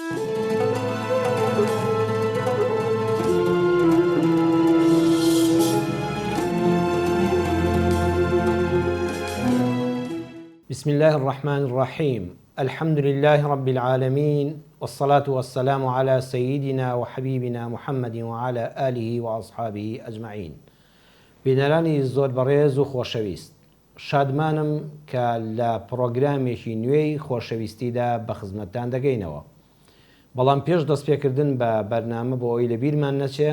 بسم اللە الرحمن الرحیم الحمد للە رب العالمین والصلاة والسلام علی سیدنا وحبیبنا محمد وعلی آله واصحابه اجمعین بینەرانی زۆر بەڕێز و خۆشەویست شادمانم کە لە پڕۆگرامێکی نوێی خۆشەویستیدا بە خزمەتتان دەگەینەوە. بەڵام پێش دەستپێکردن بە بەرنامە بۆ ئەوەی لە بیرمان نەچێ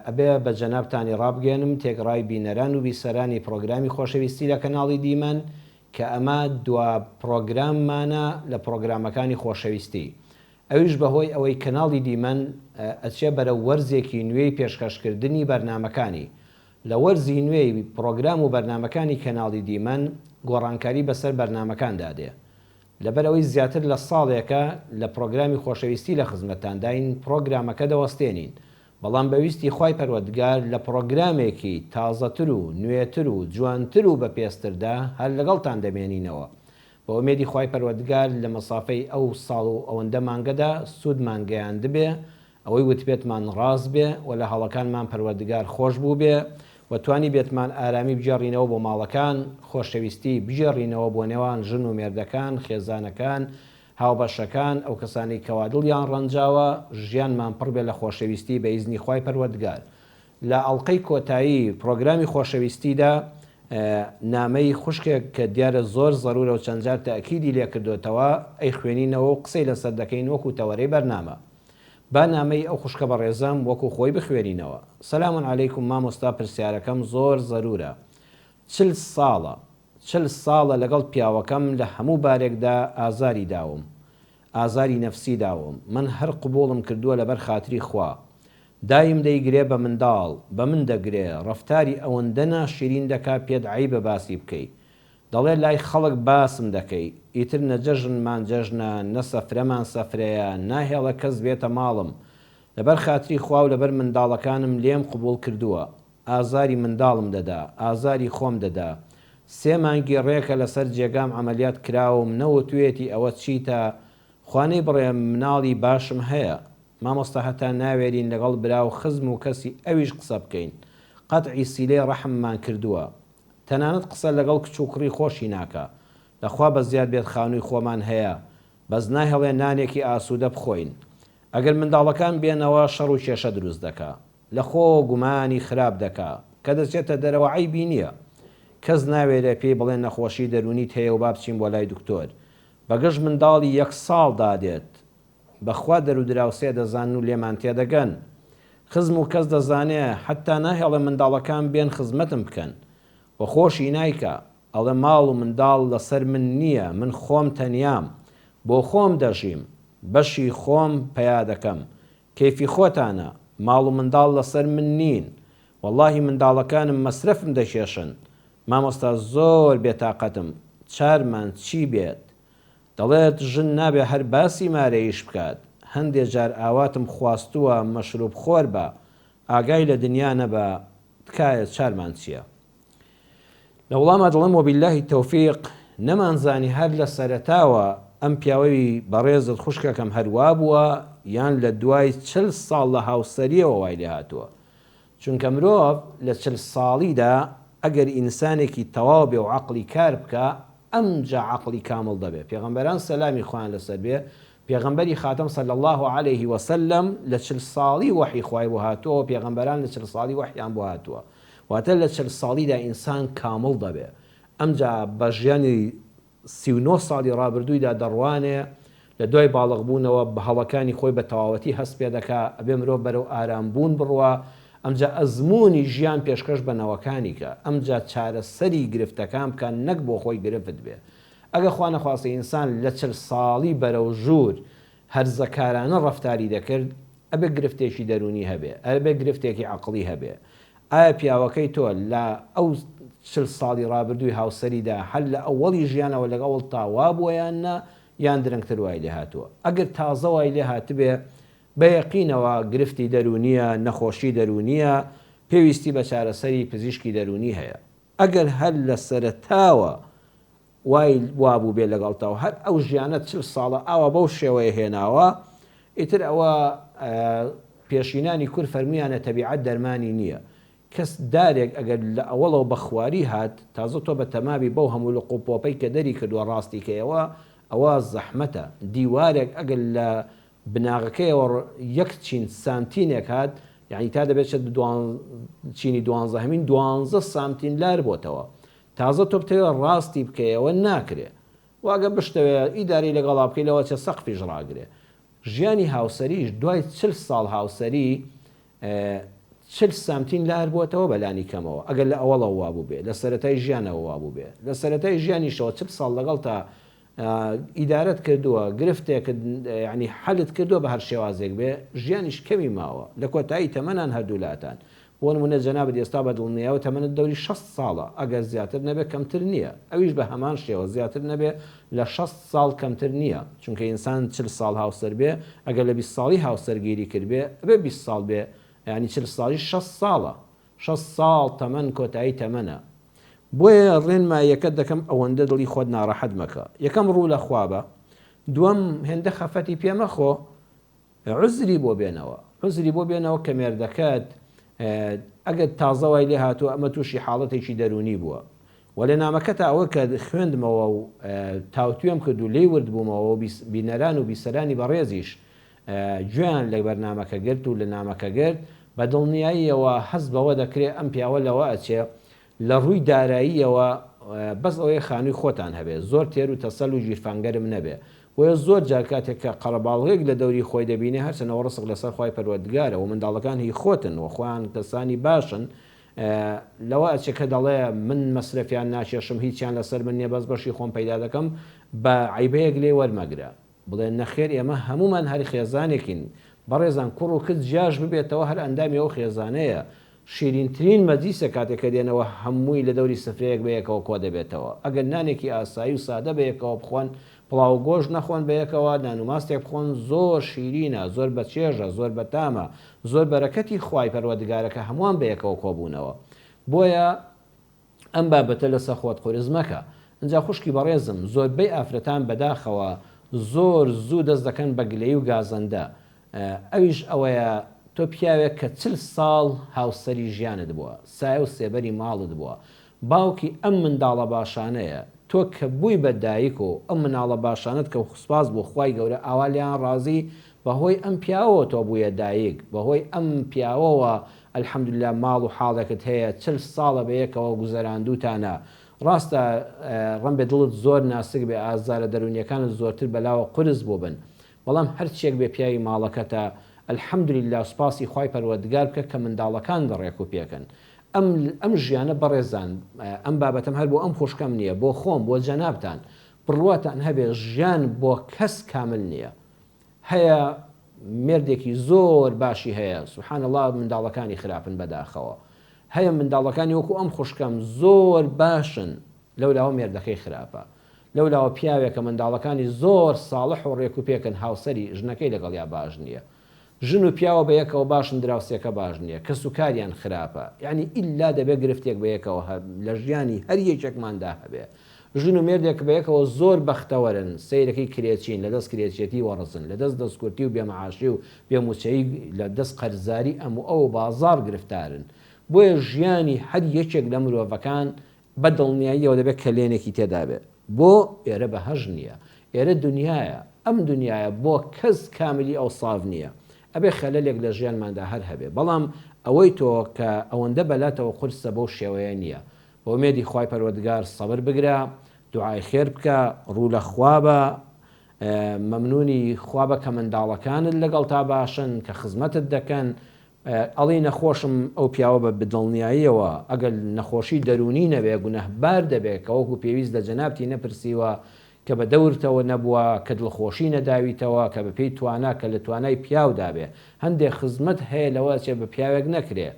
ئەبێ بە جەنابتانی ڕابگەیەنم تێکڕای بینەران و بیسەرانی پڕۆگرامی خۆشەویستی لە کەناڵی دیمەن کە ئەمە دوا پڕۆگراممانە لە پڕۆگرامەکانی خۆشەویستی ئەویش بەهۆی ئەوەی کەناڵی دیمەن ئەچێ بەرەو وەرزێکی نوێی پێشکەشکردنی بەرنامەکانی لە وەرزی نوێی پڕۆگرام و بەرنامەکانی کەناڵی دیمەن گۆڕانکاری بەسەر بەرنامەکاندا دێ. لەبەرئەوەی زیاتر لە ساڵێکە لە پڕۆگرامی خۆشەویستی لە خزمەتتانداین پڕۆگرامەکە دەوەستێنین، بەڵام بە ویستی خوای پەروەردگار لە پڕۆگرامێکی تازەتر و نوێتر و جوانتر و بەپێزتردا هەر لەگەڵتان دەمێنینەوە. بە ئومێدی خوای پەروەردگار لە مەسافەی ئەو ساڵ و ئەوەندە مانگەدا سوودمان گەیاندبێ ئەوەی وتبێتمان ڕاست بێ و لە هەڵەکانمان پەروەردگار خۆش بووبێ و توانیبێتمان ئارامی بگێڕینەوە بۆ ماڵەکان، خۆشەویستی بگێڕینەوە بۆ نێوان ژن و مێردەکان، خێزانەکان، هاوبەشەکان، ئەو کەسانەی کەوا دڵیان ڕەنجاوە، ژیانمان پڕ بێ لە خۆشەویستی بە ئیزنی خوای پەروەردگار. لە ئەڵقەی کۆتایی پڕۆگرامی خۆشەویستیدا نامەی خوشکێک کە دیارە زۆر زەرورە و چەند جار تەئکیدی لێکردۆتەوە ئەیخوێنینەوە و قسەی لەسەر دەکەین وەکو تەوەرەی بەرنامە. با نامەی ئەو خوشکە بەڕێزەم وەکو خۆی بخوێنینەوە. سلام علیکم مامۆستا پرسیارەکەم زۆر زەرورە چل ساڵە چل ساڵە لەگەڵ پیاوەکەم لە هەموو بارێکدا ئازاری داوم ئازاری نەفسی داوم من هەر قبوڵم کردووە لەبەر خاتری خوا دایم دەیگرێ بە منداڵ بە من دەگرێ ڕەفتاری ئەوەندە ناشیرین دەکا پێت عەیبە باسی بکەی دەڵێ لای خەڵک باسم دەکەی، ئیتر نە جەژنمان جەژنە، نە سەفرەمان سەفرەیە، ناهێڵێ کەس بێتە ماڵم. لەبەر خاتری خوا و لەبەر منداڵەکانم لێم قبووڵ کردووە. ئازاری منداڵم دەدا، ئازاری خۆم دەدا. سێ مانگی ڕێکە لەسەر جێگام عەمەلیات کراوم، نەوتوویەتی ئەوە چیتە، خوا نەیبڕێ مناڵی باشم هەیە. مامۆستا هەتا ناوێرین لەگەڵ برا و خزم و کەسی ئەویش قسە بکەین. قەتعی سیلەی ڕەحممان کردووە. تەنانەت قسە لەگەڵ کچ و کوڕی خۆشی ناکا. لە خوا بەزیاد بێت خانووی خۆمان هەیە، بەس ناهێڵێ نانێکی ئاسوودە بخۆین. ئەگەر منداڵەکان بێنەوە شەڕ و کێشە دروست دەکا. لە خۆوە گومانی خراپ دەکا. کە دەچێتە دەرەوە عەیبی نییە. کەس ناوێرێ پێی بڵێ نەخۆشی دەروونیت هەیە و با بچین بۆ لای دکتۆر. بە گژ منداڵی یەک ساڵدا دێت. بەخوا دەرودراوسێ دەزانن و لێمان تێدەگەن. خزم و کەس دەزانێ، حەتتا ناهێڵێ منداڵەکان بێن خزمەتم بکەن. وە خۆشی نایکا. ئەڵێ ماڵ و منداڵ لەسەر من نییە، من خۆم تەنیام. بۆ خۆم دەژیم. بەشی خۆم پەیا دەکەم. کەیفی خۆتانە. ماڵ و منداڵ لەسەر من نین. وەڵاهی منداڵەکانم مەسرەفم دەکێشن. مامۆستا زۆر بێتاقەتم. چارمان چی بێت؟ دەڵێت ژن نابێ هەر باسی مارەییش بکات، هەندێ جار ئاواتم خواستووە مەشروب خۆر بە، ئاگای لە دنیا نەبا، تکایە چارمان چیە؟ لە وڵاما دەڵێم وباللە التوفیق، نەمانزانی هەر لە سەرەتاوە ئەم پیاوەی بەڕێزت خوشکەکەم هەر وابووە یان لە دوای چل ساڵ لە هاوسەریەوە وای لێهاتووە، چونکە مرۆڤ لە چل ساڵیدا ئەگەر ئینسانێکی تەواو بێ و عەقڵی کار بکا ئەمجا عەقڵی کامڵ دەبێ پێغەمبەران سەلامی خوایان لەسەر بێ پێغەمبەری خاتەم صلی اللە علیه وسلم لە چل ساڵی وەحی خوای بۆ هاتووە پێغەمبەران لە چل ساڵی وەحیان بۆ هاتووە واتە لە چل ساڵیدا ئینسان کامڵ دەبێ ئەمجا بە ژیانی 39 ساڵی ڕابردوویدا دەڕوانێ، لە دوای باڵغ بوونەوە بە هەڵەکانی خۆی بە تەواوەتی هەست پێ دەکا، ئەبێ مرۆڤ بەرەو ئارام بوون بڕوا، ئەمجا ئەزموونی ژیان پێشکەش بە نەوەکانی کە، ئەمجا چارەسەری گرفتەکان بکا نەک بۆ خۆی گرفت بێ. ئەگەر خوا نەخواستە ئینسان لە چل ساڵی بەرەو ژوور هەرزەکارانە ڕەفتاری دەکرد، ئەبێ گرفتێکی دەروونی هەبێ، ئەبێ گرفتێکی عەقڵی هەبێ. ئایا پیاوەکەی تۆ لە ئەو چل ساڵی ڕابردووی هاوسەریدا هەر لە ئەوەڵی ژیانەوە لەگەڵتا وابووە یان نا، یان درەنگتر وای لێهاتووە؟ ئەگەر تازە وای لێهاتبێ، بە یەقینەوە گرفتی دەروونییە، نەخۆشی دەروونییە، پێویستی بە چارەسەری پزیشکی دەروونی هەیە. ئەگەر هەر لە سەرەتاوە. وای وابووبێ لەگەڵتا و هەر ئەو ژیانە چل ساڵە ئاوا بەو شێوەیە هێناوە، ئیتر ئەوە پێشینانی کورد فەرموویانە تەبیعەت دەرمانی نییە. کەس دارێک ئەگەر لە ئەوەڵەوە بە خواری هات، تازە تۆ بە تەمابی بەو هەموو لق و پۆپەی کە دەری کردووە ڕاستی کەیەوە، ئەوە زەحمەتە. دیوارێک ئەگەر لە بناغەکەیەوە یەک چین سانتینێک هات، یانی تا دەبێت چێت چینی دوانزەهەمین دوانزە سانتین لار بۆتەوە. تازە تۆ بتەوێ ڕاستی بکەیەوە ناکرێ. وە ئەگەر بشتەوێ ئیدارەی لەگەڵا بکەی لەوەچێ سەقفیش ڕاگرێ. ژیانی هاوسەریش دوای چل ساڵ هاوسەری چل سانتین لار بۆتەوە بە لانی کەمەوە ئەگەر لە ئەوەڵەوە وابووبێ لە سەرەتای ژیانەوە وابووبێ لە سەرەتای ژیانیشەوە چل ساڵ لەگەڵتا ئیدارەت کردووە گرفتێکت یانی حەلت کردووە بە هەر شێوازێک بێ ژیانیش کەمی ماوە لە کۆتایی تەمەنان هەردوولاتان بۆ نمونە جەنابت ئێستا بە دڵنیایەوە تەمەنت دەوری 60 ساڵە ئەگەر زیاتر نەبێ کەمتر نییە ئەویش بە هەمان شێوە زیاتر نەبێ لە 60 ساڵ کەمتر نییە چونکە ئینسان چل ساڵ هاوسەر بێ ئەگەر لە 20 ساڵی هاوسەرگیری کردبێ ئەبێ 20 ساڵ بێ یانی چل ساڵیش 60 ساڵە 60 ساڵ تەمەن کۆتایی تەمەنە بۆیە ڕێنماییەکەت دەکەم ئەوەندە دڵی خۆت ناڕەحەت مەکە یەکەم ڕوو لە خوا بە دووەم هێندە خەفەتی پێ مەخۆ عوزری بۆ بێنەوە عوزری بۆ بێنەوە کە مێردەکەت ئەگەر تازە وای لێ هاتووە ئەمە تووشی حاڵەتێکی دەروونی بووە وە لە نامەکەتا ئەوە کە خوێندمەوە و تاوتوێم کرد و لێی ورد بوومەوە و بینەران و بیسەرانی بەڕێزیش گوێیان لە بەرنامەکە گرت و لە نامەکە گرت، بە دڵنیاییەوە هەست بەوە دەکرێ ئەم پیاوە لەوە ئەچێ لە ڕووی داراییەوە بەس ئەوەیە خانووی خۆتان هەبێ، زۆر تێر و تەسەل و گیرفانگەرم نەبێ. بۆیە زۆر جار کاتێک کە قەرەباڵغێک لە دەوری خۆی دەبینێ هەرچەند ئەوە ڕزق لەسەر خوای پەروەردگارە و منداڵەکان هی خۆتن و خۆیان کەسانی باشن لەوە ئەچێ کە دەڵێ من مەسرەفیان ناکێشم هیچیان لەسەر من نیە بەس بەشی خۆم پەیدا دەکەم بە عەیبەیەک لێی وەرمەگرە. بڵێ نەخێر ئێمە هەموومان هەر خێزانێکین، بەڕێزان کوڕ و کچ جیاش ببێتەوە هەر ئەندامی ئەو خێزانەیە، شیرینترین مەجلیسە کاتێ کە دێنەوە هەمووی لە دەوری سفرەیەک بەیەکەوە کۆدەبێتەوە، ئەگەر نانێکی ئاسایی و سادە بەیەکەوە بخۆن، پڵاو و گۆشت نەخۆن بەیەکەوە، نان و ماستێک بخۆن زۆر شیرینە، زۆر بەچێژە، زۆر بەتامە، زۆر بەرەکەتی خوای پەروەردگارە کە هەمووان بەیەکەوە کۆبوونەوە. بۆیە. ئەم بابەتە لەسەر خۆت قورس مەکە. ئینجا خوشکی بەڕێزم زۆربەی ئافرەتان بەداخەوە زۆر زوو دەست دەکەن بە گلەیی و گازەندە ئەویش ئەوەیە تۆ پیاوێک کە چل ساڵ هاوسەری ژیانت بووە سایە و سێبەری ماڵت بووە باوکی ئەم منداڵە باشانەیە تۆ کە بووی بە دایک و ئەم مناڵە باشانەت کە سوپاس بۆ خوای گەورە ئاوا لێیان ڕازی بەهۆی ئەم پیاوەوە تۆ بوویە دایک بەهۆی ئەم پیاوەوە الحمدللە ماڵ و حاڵێکت هەیە چل ساڵە بەیەکەوە گوزەراندووتانە ڕاستە ڕەنبێ دڵت زۆر ناسک بێ ئازارە دەروونیەکانت زۆرتر بەلاوە قورس بووبن بەڵام هەرچیەک بێ پیاوی ماڵەکەتە الحمدللە سوپاسی خوای پەروەردگار بکە کە منداڵەکانت ڕێک و پێکن ئەم ئەم ژیانە بەڕێزان ئەم بابەتەم هەر بۆ ئەم خوشکەم نیە بۆ خۆم بۆ جەنابتان بڕواتان هەبێ ژیان بۆ کەس کامل نیە هەیە مێردێکی زۆر باشی هەیە سبحان اللە منداڵەکانی خراپن بەداخەوە هەیە منداڵەکانی وەکو ئەم خوشکەم زۆر باشن لەولاوە مێردەکەی خراپە لەولاوە پیاوێکە منداڵەکانی زۆر ساڵح و ڕێک و پێکن هاوسەری ژنەکەی لەگەڵیا باش نییە ژن و پیاوە بە یەکەوە باشن دراوسێکە باش نییە کەس و کاریان خراپە یعنی ئیلا دەبێ گرفتێک بە یەکەوە لە ژیانی هەر یەکێکماندا هەبێ ژن و مێردێک بەیەکەوە زۆر بەختەوەرن، سەیرەکەی کرێچین، لە دەست کرێچیەتی وەڕزن، لە دەست دەستکورتی و بێمەعاشی و بێموچەیی، لە دەست قەرزاری ئەم و ئەو و بازاڕ گرفتارن. بۆیە ژیانی هەر یەکێک لە مرۆڤەکان بە دڵنیاییەوە دەبێت کەلێنێکی تێدا بێت. بۆ؟ ئێرە بەهەشت نییە. ئێرە دونیایە. ئەم دونیایە بۆ کەس کاملی ئەوساف نییە. ئەبێ خەلەلێک لە ژیانماندا هەر هەبێ. بەڵام ئەوەی تۆ کە ئەوەندە بەلاتەوە قورسە بەو شێوەیە نییە. بە ئومێدی خوای پەروەردگار سەبر بگرە، دوعای خێر بکە، ڕوو لە خوا بە، مەمنونی خوا بە کە منداڵەکانت لەگەڵتا باشن، کە خزمەتت دەکەن، ئەڵێی نەخۆشم ئەو پیاوە بە بدڵنیاییەوە ئەگەر نەخۆشی دەروونی نەبێ گوناهبار دەبێ کە وەکو پێویست لە جەنابتی نەپرسیوە، کە بە دەورتەوە نەبووە، کە دڵخۆشی نەداویتەوە، کە بە پێی توانا کە لە توانای پیاودا بێ. هەندێ خزمەت هەیە لەوە ئەچێ بە پیاوێک نەکرێ.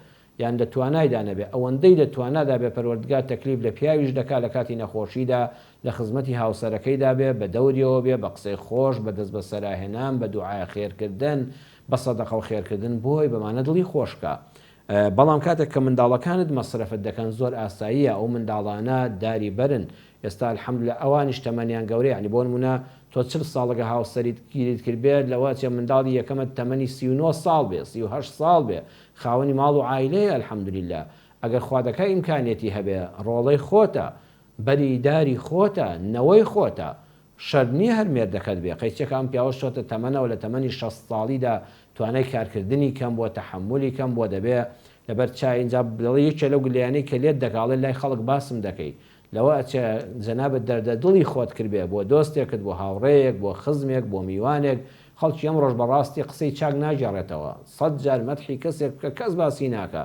یان لە توانایدا نەبێ ئەوەندەی لە توانادا بێ پەروەردگار تەکلیف لە پیاویش دەکا لە کاتی نەخۆشیدا لە خزمەتی هاوسەرەکەیدا بێ بە دەوریەوە بێ بە قسەی خۆش بە دەست بەسەراهێنان بە دوعای خێرکردن بە سەدەقە و خێرکردن بۆی بەمانە دڵی خۆش کا. بەڵام کاتێک کە منداڵەکانت مەسرەفت دەکەن زۆر ئاساییە ئەو منداڵانە داری بەرن ئێستا الحمدللە ئەوانیش تەمەنیان گەورەیە یانی بۆ نمونە تۆ 40 ساڵەکە هاوسەریت گیریت کردبێت لەوە ئەچێ منداڵی یەکەمت تەمەنی 39 ساڵ بێ 38 ساڵ بێ خاوەنی ماڵ و عایلەیە الحمدللە ئەگەر خوا دەکا ئیمکانیەتی هەبێ ڕۆڵەی خۆتە بەری داری خۆتە نەوەی خۆتە شەرت نیە هەر مێردەکەت بێ، قەیچەکە ئەم پیاوەش چۆتە تەمەنەوە لە تەمەنی 60 ساڵیدا توانای کارکردنی کەم بووە تەحەمولی کەم بووە دەبێ لەبەر چای ئینجا دەڵێ یەکێ لەو گلەیانەی کە لێت دەکا ئەڵێ لای خەڵک باسم دەکەی لەوە ئەچێ جەنابت دەردە دڵی خۆت کردبێ بۆ دۆستێکت بۆ هاوڕێیەک بۆ خزمێک بۆ میوانێک خەڵکی ئەمڕۆش بەڕاستی قسەی چاک ناگێڕێتەوە سەد جار مەدحی کەسێک بکە کەس باسی ناکا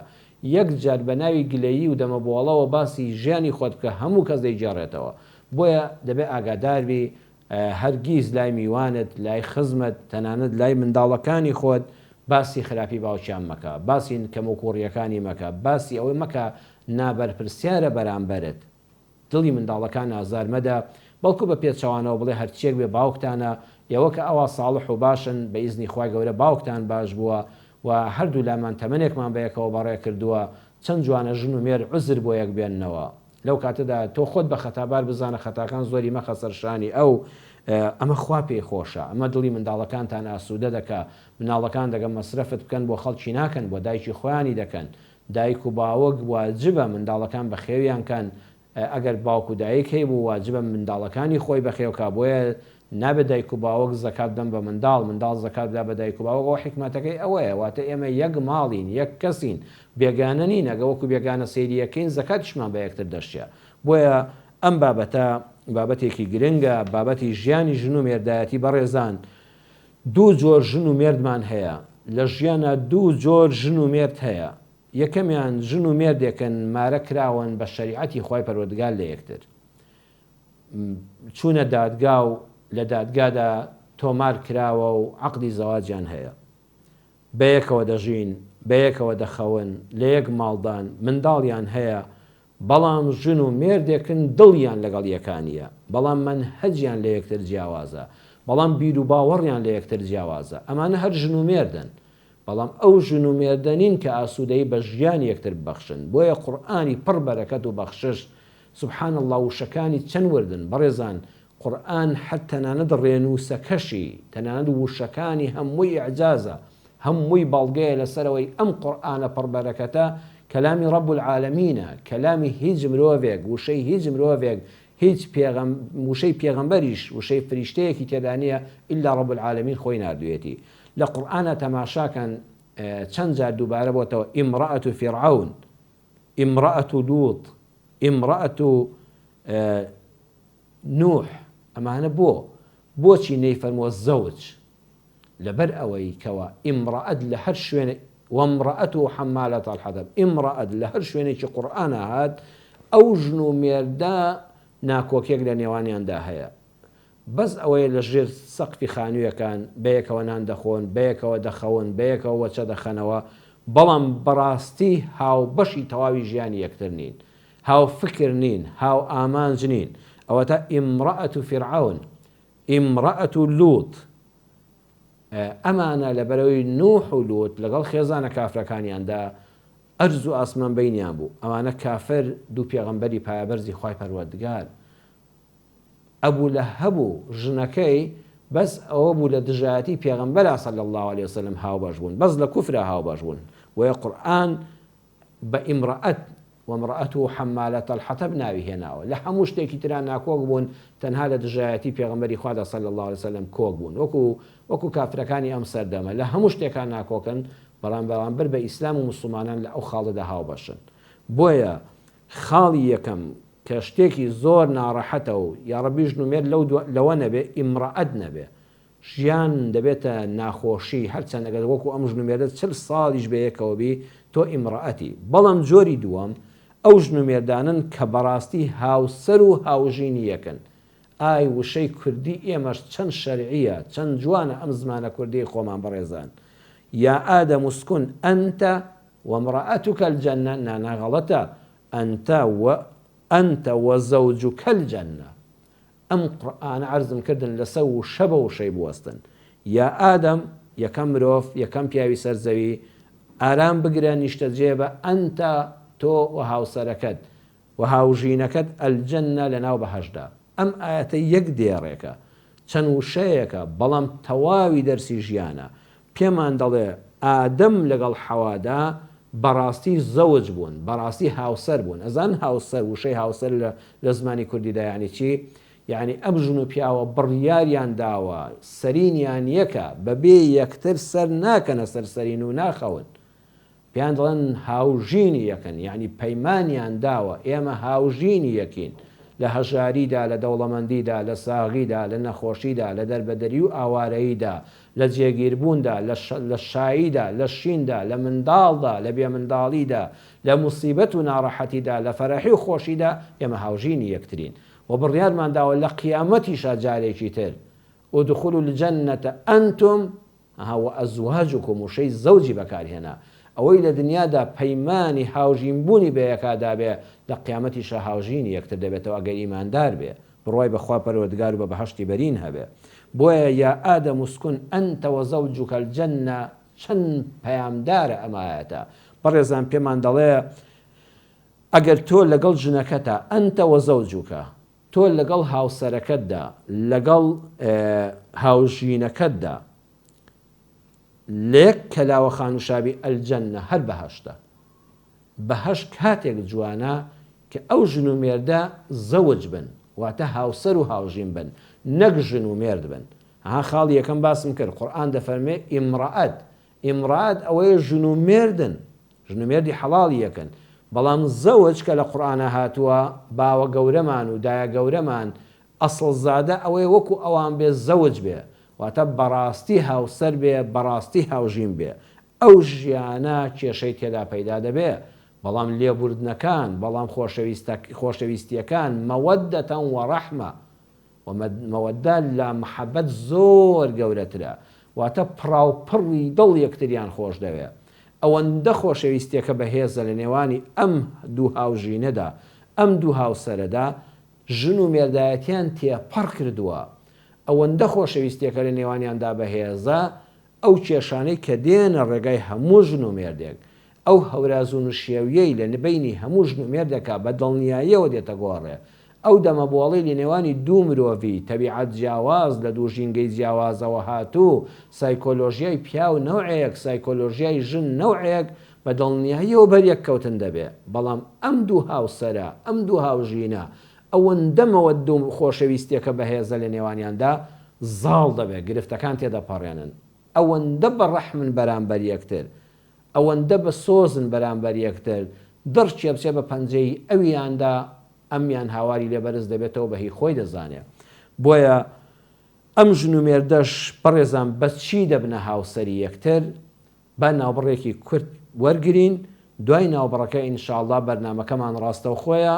یەک جار بە ناوی گلەیی و دەمەبۆڵەوە باسی ژیانی خۆت بکە هەموو کەس دەیگێڕێتەوە بۆیە دەبێ ئاگادار بی هەرگیز لای میوانت، لای خزمت، تەنانەت لای منداڵەکانی خۆت باسی خراپی باوکیان مەکە، باسی کەموکوڕییەکانی مەکە، باسی ئەوەی مەکە نابەرپرسیارە بەرامبەرت. دڵی منداڵەکان ئازار مەدە، بەڵکو بە پێچەوانەوە بڵێ هەرچیەک بێ باوکتانە، ئێوە کە ئەوا ساڵح و باشن بە ئیزنی خوای گەورە باوکتان باش بووە و هەردوولامان تەمەنێکمان بەیەکەوە بەڕێ کردووە، چەند جوانە ژن و مێرد عوزر بۆ یەک بێننەوە. لەو کاتەدا تۆ خۆت بە خەتابار بزانە خەتاکان زۆری مەخە سەر شانی ئەو ئەمە خوا پێی خۆشە ئەمە دڵی منداڵەکانتان ئاسوودە دەکا مناڵەکان دەگە مەسرەفت بکەن بۆ خەڵکی ناکەن بۆ دایکی خۆیانی دەکەن دایک و باوک واجبە منداڵەکان بەخێویان کەن ئەگەر باوک و دایک هەیبوو واجبە منداڵەکانی خۆی بەخێو کا بۆیە نابێت دایک و باوک زەکات بدەن بە منداڵ، منداڵ زەکات بدا بە دایک و باوک، ئەوە حیکمەتەکەی ئەوەیە، واتە ئێمە یەک ماڵین، یەک کەسین، بێگانە نین، ئەگەر وەکو بێگانە سەیری یەککەین زەکاتیشمان بە یەکتر دەشچێ. بۆیە ئەم بابەتە بابەتێکی گرنگە، بابەتی ژیانی ژن و مێردایەتی بەڕێزان، دوو جۆر ژن و مێردمان هەیە، لە ژیانا دوو جۆر ژن و مێرد هەیە، یەکەمیان ژن و مێردێکن مارە کراون بە شەریعەتی خوای پەروەردگار لە یەکتر، چوونە دادگا و لە دادگادا تۆمار کراوە و عەقدی زەواجیان هەیە. بەیەکەوە دەژین، بەیەکەوە دەخەون، لە یەک ماڵدان، منداڵیان هەیە، بەڵام ژن و مێردێکن دڵیان لەگەڵ یەکا نییە، بەڵام مەنهەجیان لە یەکتر جیاوازە، بەڵام بیروباوەڕیان لە یەکتر جیاوازە. ئەمانە هەر ژن و مێردن، بەڵام ئەو ژن و مێردە نین کە ئاسوودەیی بە ژیانی یەکتر ببەخشن. بۆیە قورئانی پڕ بەرەکەت و بەخشش سبحان اللە وشەکانی چەند وردن بەڕێزان قورئان هەر تەنانەت ڕێنوسەکەشی تەنانەت وشەکانی هەمووی ئیعجازە هەمووی بەڵگەیە لەسەرەوەی ئەم قورئانە پڕ بەرەکەتە کەلامی رب العالمینە کەلامی هیچ مرۆڤێک وشەی هیچ مرۆڤێک هیچ پێغەم وشەی پێغەمبەریش وشەی فریشتەیەکی تێدا نییە ئیلا رب العالمین خۆی ناردوویەتی لە قورئانا تەماشاکەن چەند جار دووبارە بۆتەوە امرأة فرعون امرأة لوط، امرأة نوح، ئەمانە بۆ؟ بۆچی نەیفەرمووە زەوج؟ لەبەر ئەوەی کەوا امرأة لە هەر شوێنێ وامرأته حمالة الحطب امرأة لە هەر شوێنێکی قورئانا هات ئەو ژن و مێردە ناکۆکیەک لە نێوانیاندا هەیە بەس ئەوەیە لە ژێر سەقفی خانوویەکان بەیەکەوە نان دەخۆن، بەیەکەوە دەخەون، بەیەکەوە وەچە دەخەنەوە، بەڵام بەڕاستی هاوبەشی تەواوی ژیانی یەکتر نین، هاوفکر نین، هاوئامانج نین. ئەوەتا امرأة فرعون، امرأة لوط، ئەمانە لەبەرئەوەی نوح و لوط لەگەڵ خێزانە کافرەکانیاندا ئەرز و ئاسمان بەینیان بوو، ئەوانە کافر، دوو پێغەمبەری پایەبەرزی خوای پەروەردگار، ئەبو لەهەب و ژنەکەی بەس ئەوە بوو لە دژایەتی پێغەمبەرا صلی اللە علیە وسلم هاوبەش بوون بەس لە کوفرا هاوبەش بوون بۆیە قورئان بە امرأة وامرأته حمالة الحطب ناوی هێناوە لە هەموو شتێکی ترا ناکۆک بوون تەنها لە دژایەتی پێغەمبەری خوادا صلی اللە علیە وسلم کۆک بوون وەکو وەکو کافرەکانی ئەم سەردەمە لە هەموو شتێکا ناکۆکن بەڵام بەرامبەر بە ئیسلام و موسڵمانان لە ئەو خاڵەدا هاوبەشن بۆیە خاڵی یەکەم کە شتێکی زۆر ناڕەحەتە و یاڕەبی ژن و مێرد لەو لەوە نەبێ ئیمڕەئەت نەبێ ژیان دەبێتە ناخۆشی هەرچەند ئەگەر وەکو ئەم ژن و مێردە 40 ساڵیش بەیەکەوە بی تۆ ئیمڕەئەتی بەڵام جۆری دووەم ئەو ژن و مێردانەن کە بەڕاستی هاوسەر و هاوژینی یەکن ئای وشەی کوردی ئێمەش چەند شەرعیە چەند جوانە ئەم زمانە کوردیەی خۆمان بەڕێزان یا آدم اسکن انت وامرأتک الجنە نانا غەڵەتە انت و انت وزوجک الجنە ئەم قورئانە عەرزم کردن لەسەر وشە بە وشەی بوەستن یا ئادەم یەکەم مرۆڤ یەکەم پیاوی سەر زەوی. ئارام بگرە نیشتەجێ بە انت تۆ و هاوسەرەکەت و هاوژینەکەت الجنە لەناو بەهەشتدا. ئەم ئایەتە یەک دێڕێکە، چەند وشەیەکە، بەڵام تەواوی دەرسی ژیانە. پێمان دەڵێ ئادەم لەگەڵ حەوادا بەڕاستی زەوج بوون، بەڕاستی هاوسەر بوون. ئەزانن هاوسەر، وشەی هاوسەر لە لە زمانی کوردیدا یانی چی؟ یانی ئەم ژن و پیاوە بڕیاریان داوە سەرینیان یەکە، بەبێ یەکتر سەر ناکەنە سەر سەرین و ناخەون. پێیان دەڵێن هاوژینی یەکن، یەعنی پەیمانیان داوە ئێمە هاوژینی یەکین، لە هەژاریدا، لە دەوڵەمەندیدا، لە ساغیدا، لە نەخۆشیدا، لە دەربەدەری و ئاوارەییدا، لە جێگیربووندا، لە لە شاییدا، لە شیندا، لە منداڵدا، لە بێ منداڵیدا، لە موسیبەت و ناڕەحەتیدا، لە فەرەحی و خۆشیدا، ئێمە هاوژینی یەکترین. وە بڕیارمان داوە لە قیامەتیشا جارێکی تر، ادخلوا الجنە انتم ئەها وازواجکم وشەی زەوجی بەکار هێنا ئەوەی لە دنیادا پەیمانی هاوژین بوونی بەیەکا دابێ لە قیامەتیشا هاوژینی یەکتر دەبێتەوە ئەگەر ئیماندار بێ بڕوای بە خوا پەروەردگار و بە بەهەشتی بەرین هەبێ بۆیە یا آدم اسکن انت وزوجک الجنە چەند پەیامدارە ئەم ئایەتە بەڕێزان پێمان دەڵێ ئەگەر تۆ لەگەڵ ژنەکەتا انت وزوجک تۆ لەگەڵ هاوسەرەکەتدا، لەگەڵ هاوژینەکەتدا لە یەک کەلاوە خانوشابی الجنە هەر بەهەشتە. بەهەشت کاتێک جوانە کە ئەو ژن و مێردە زەوج بن، واتە هاوسەر و هاوژین بن، نەک ژن و مێرد بن. ها خاڵی یەکەم باسم کرد، قورئان دەفەرموێ امرأت، امرأت ئەوەیە ژن و مێردن، ژن و مێردی حەڵاڵی یەکن بەڵام زەوج کە لە قورئانا هاتووە باوە گەورەمان و دایە گەورەمان ئەسڵ زادە ئەوەیە وەکو ئەوان بێ زەوج بێ واتە بەڕاستی هاوسەر بێ بەڕاستی هاوژین بێ ئەو ژیانە کێشەی تێدا پەیدا دەبێ بەڵام لێبوردنەکان بەڵام خۆشەویستیەکان مەوەدەتەن وەڕەحمە وە مەوەدە لە محەبەت زۆر گەورەترە واتە پڕاوپڕی دڵ یەکتریان خۆش دەوێ ئەوەندە خۆشەویستیەکە بەهێزە لە نێوانی ئەم دوو هاوژینەدا ئەم دوو هاوسەرەدا ژن و مێردایەتیان تێپەڕ کردووە ئەوەندە خۆشەویستیەکە لە نێوانیاندا بەهێزە ئەو کێشانەی کە دێنە ڕێگای هەموو ژن و مێردێک، ئەو هەوراز و نشێویەی لە بەینی هەموو ژن و مێردێکا بە دڵنیاییەوە دێتە گۆڕێ، ئەو دەمەبۆڵەی لە نێوانی دوو مرۆڤی تەبیعەت جیاواز لە دوو ژینگەی جیاوازەوە هاتوو، سایکۆلۆژیای پیاو نەوعێک، سایکۆلۆژیای ژن نەوعێک، بە دڵنیاییەوە بەریەک کەوتن دەبێ. بەڵام ئەم دوو هاوسەرە، ئەم دوو هاوژینە، ئەوەندە مەوەددە و خۆشەویستیەکە بەهێزە لە نێوانیاندا زاڵ دەبێت، گرفتەکان تێدەپەڕێنن، ئەوەندە بە ڕەحمن بەرامبەر یەکتر، ئەوەندە بە سۆزن بەرامبەر یەکتر، دڕکێ بچێ بە پەنجەی ئەویاندا ئەمیان هاواری لێ بەرز دەبێتەوە بە هی خۆی دەزانێ. بۆیە ئەم ژن و مێردەش بەڕێزان بە چی دەبنە هاوسەری یەکتر؟ با ناوبڕێکی کورت وەرگرین، دوای ناوبڕەکە ان شاء اللە بەرنامەکەمان ڕاستەوخۆیە،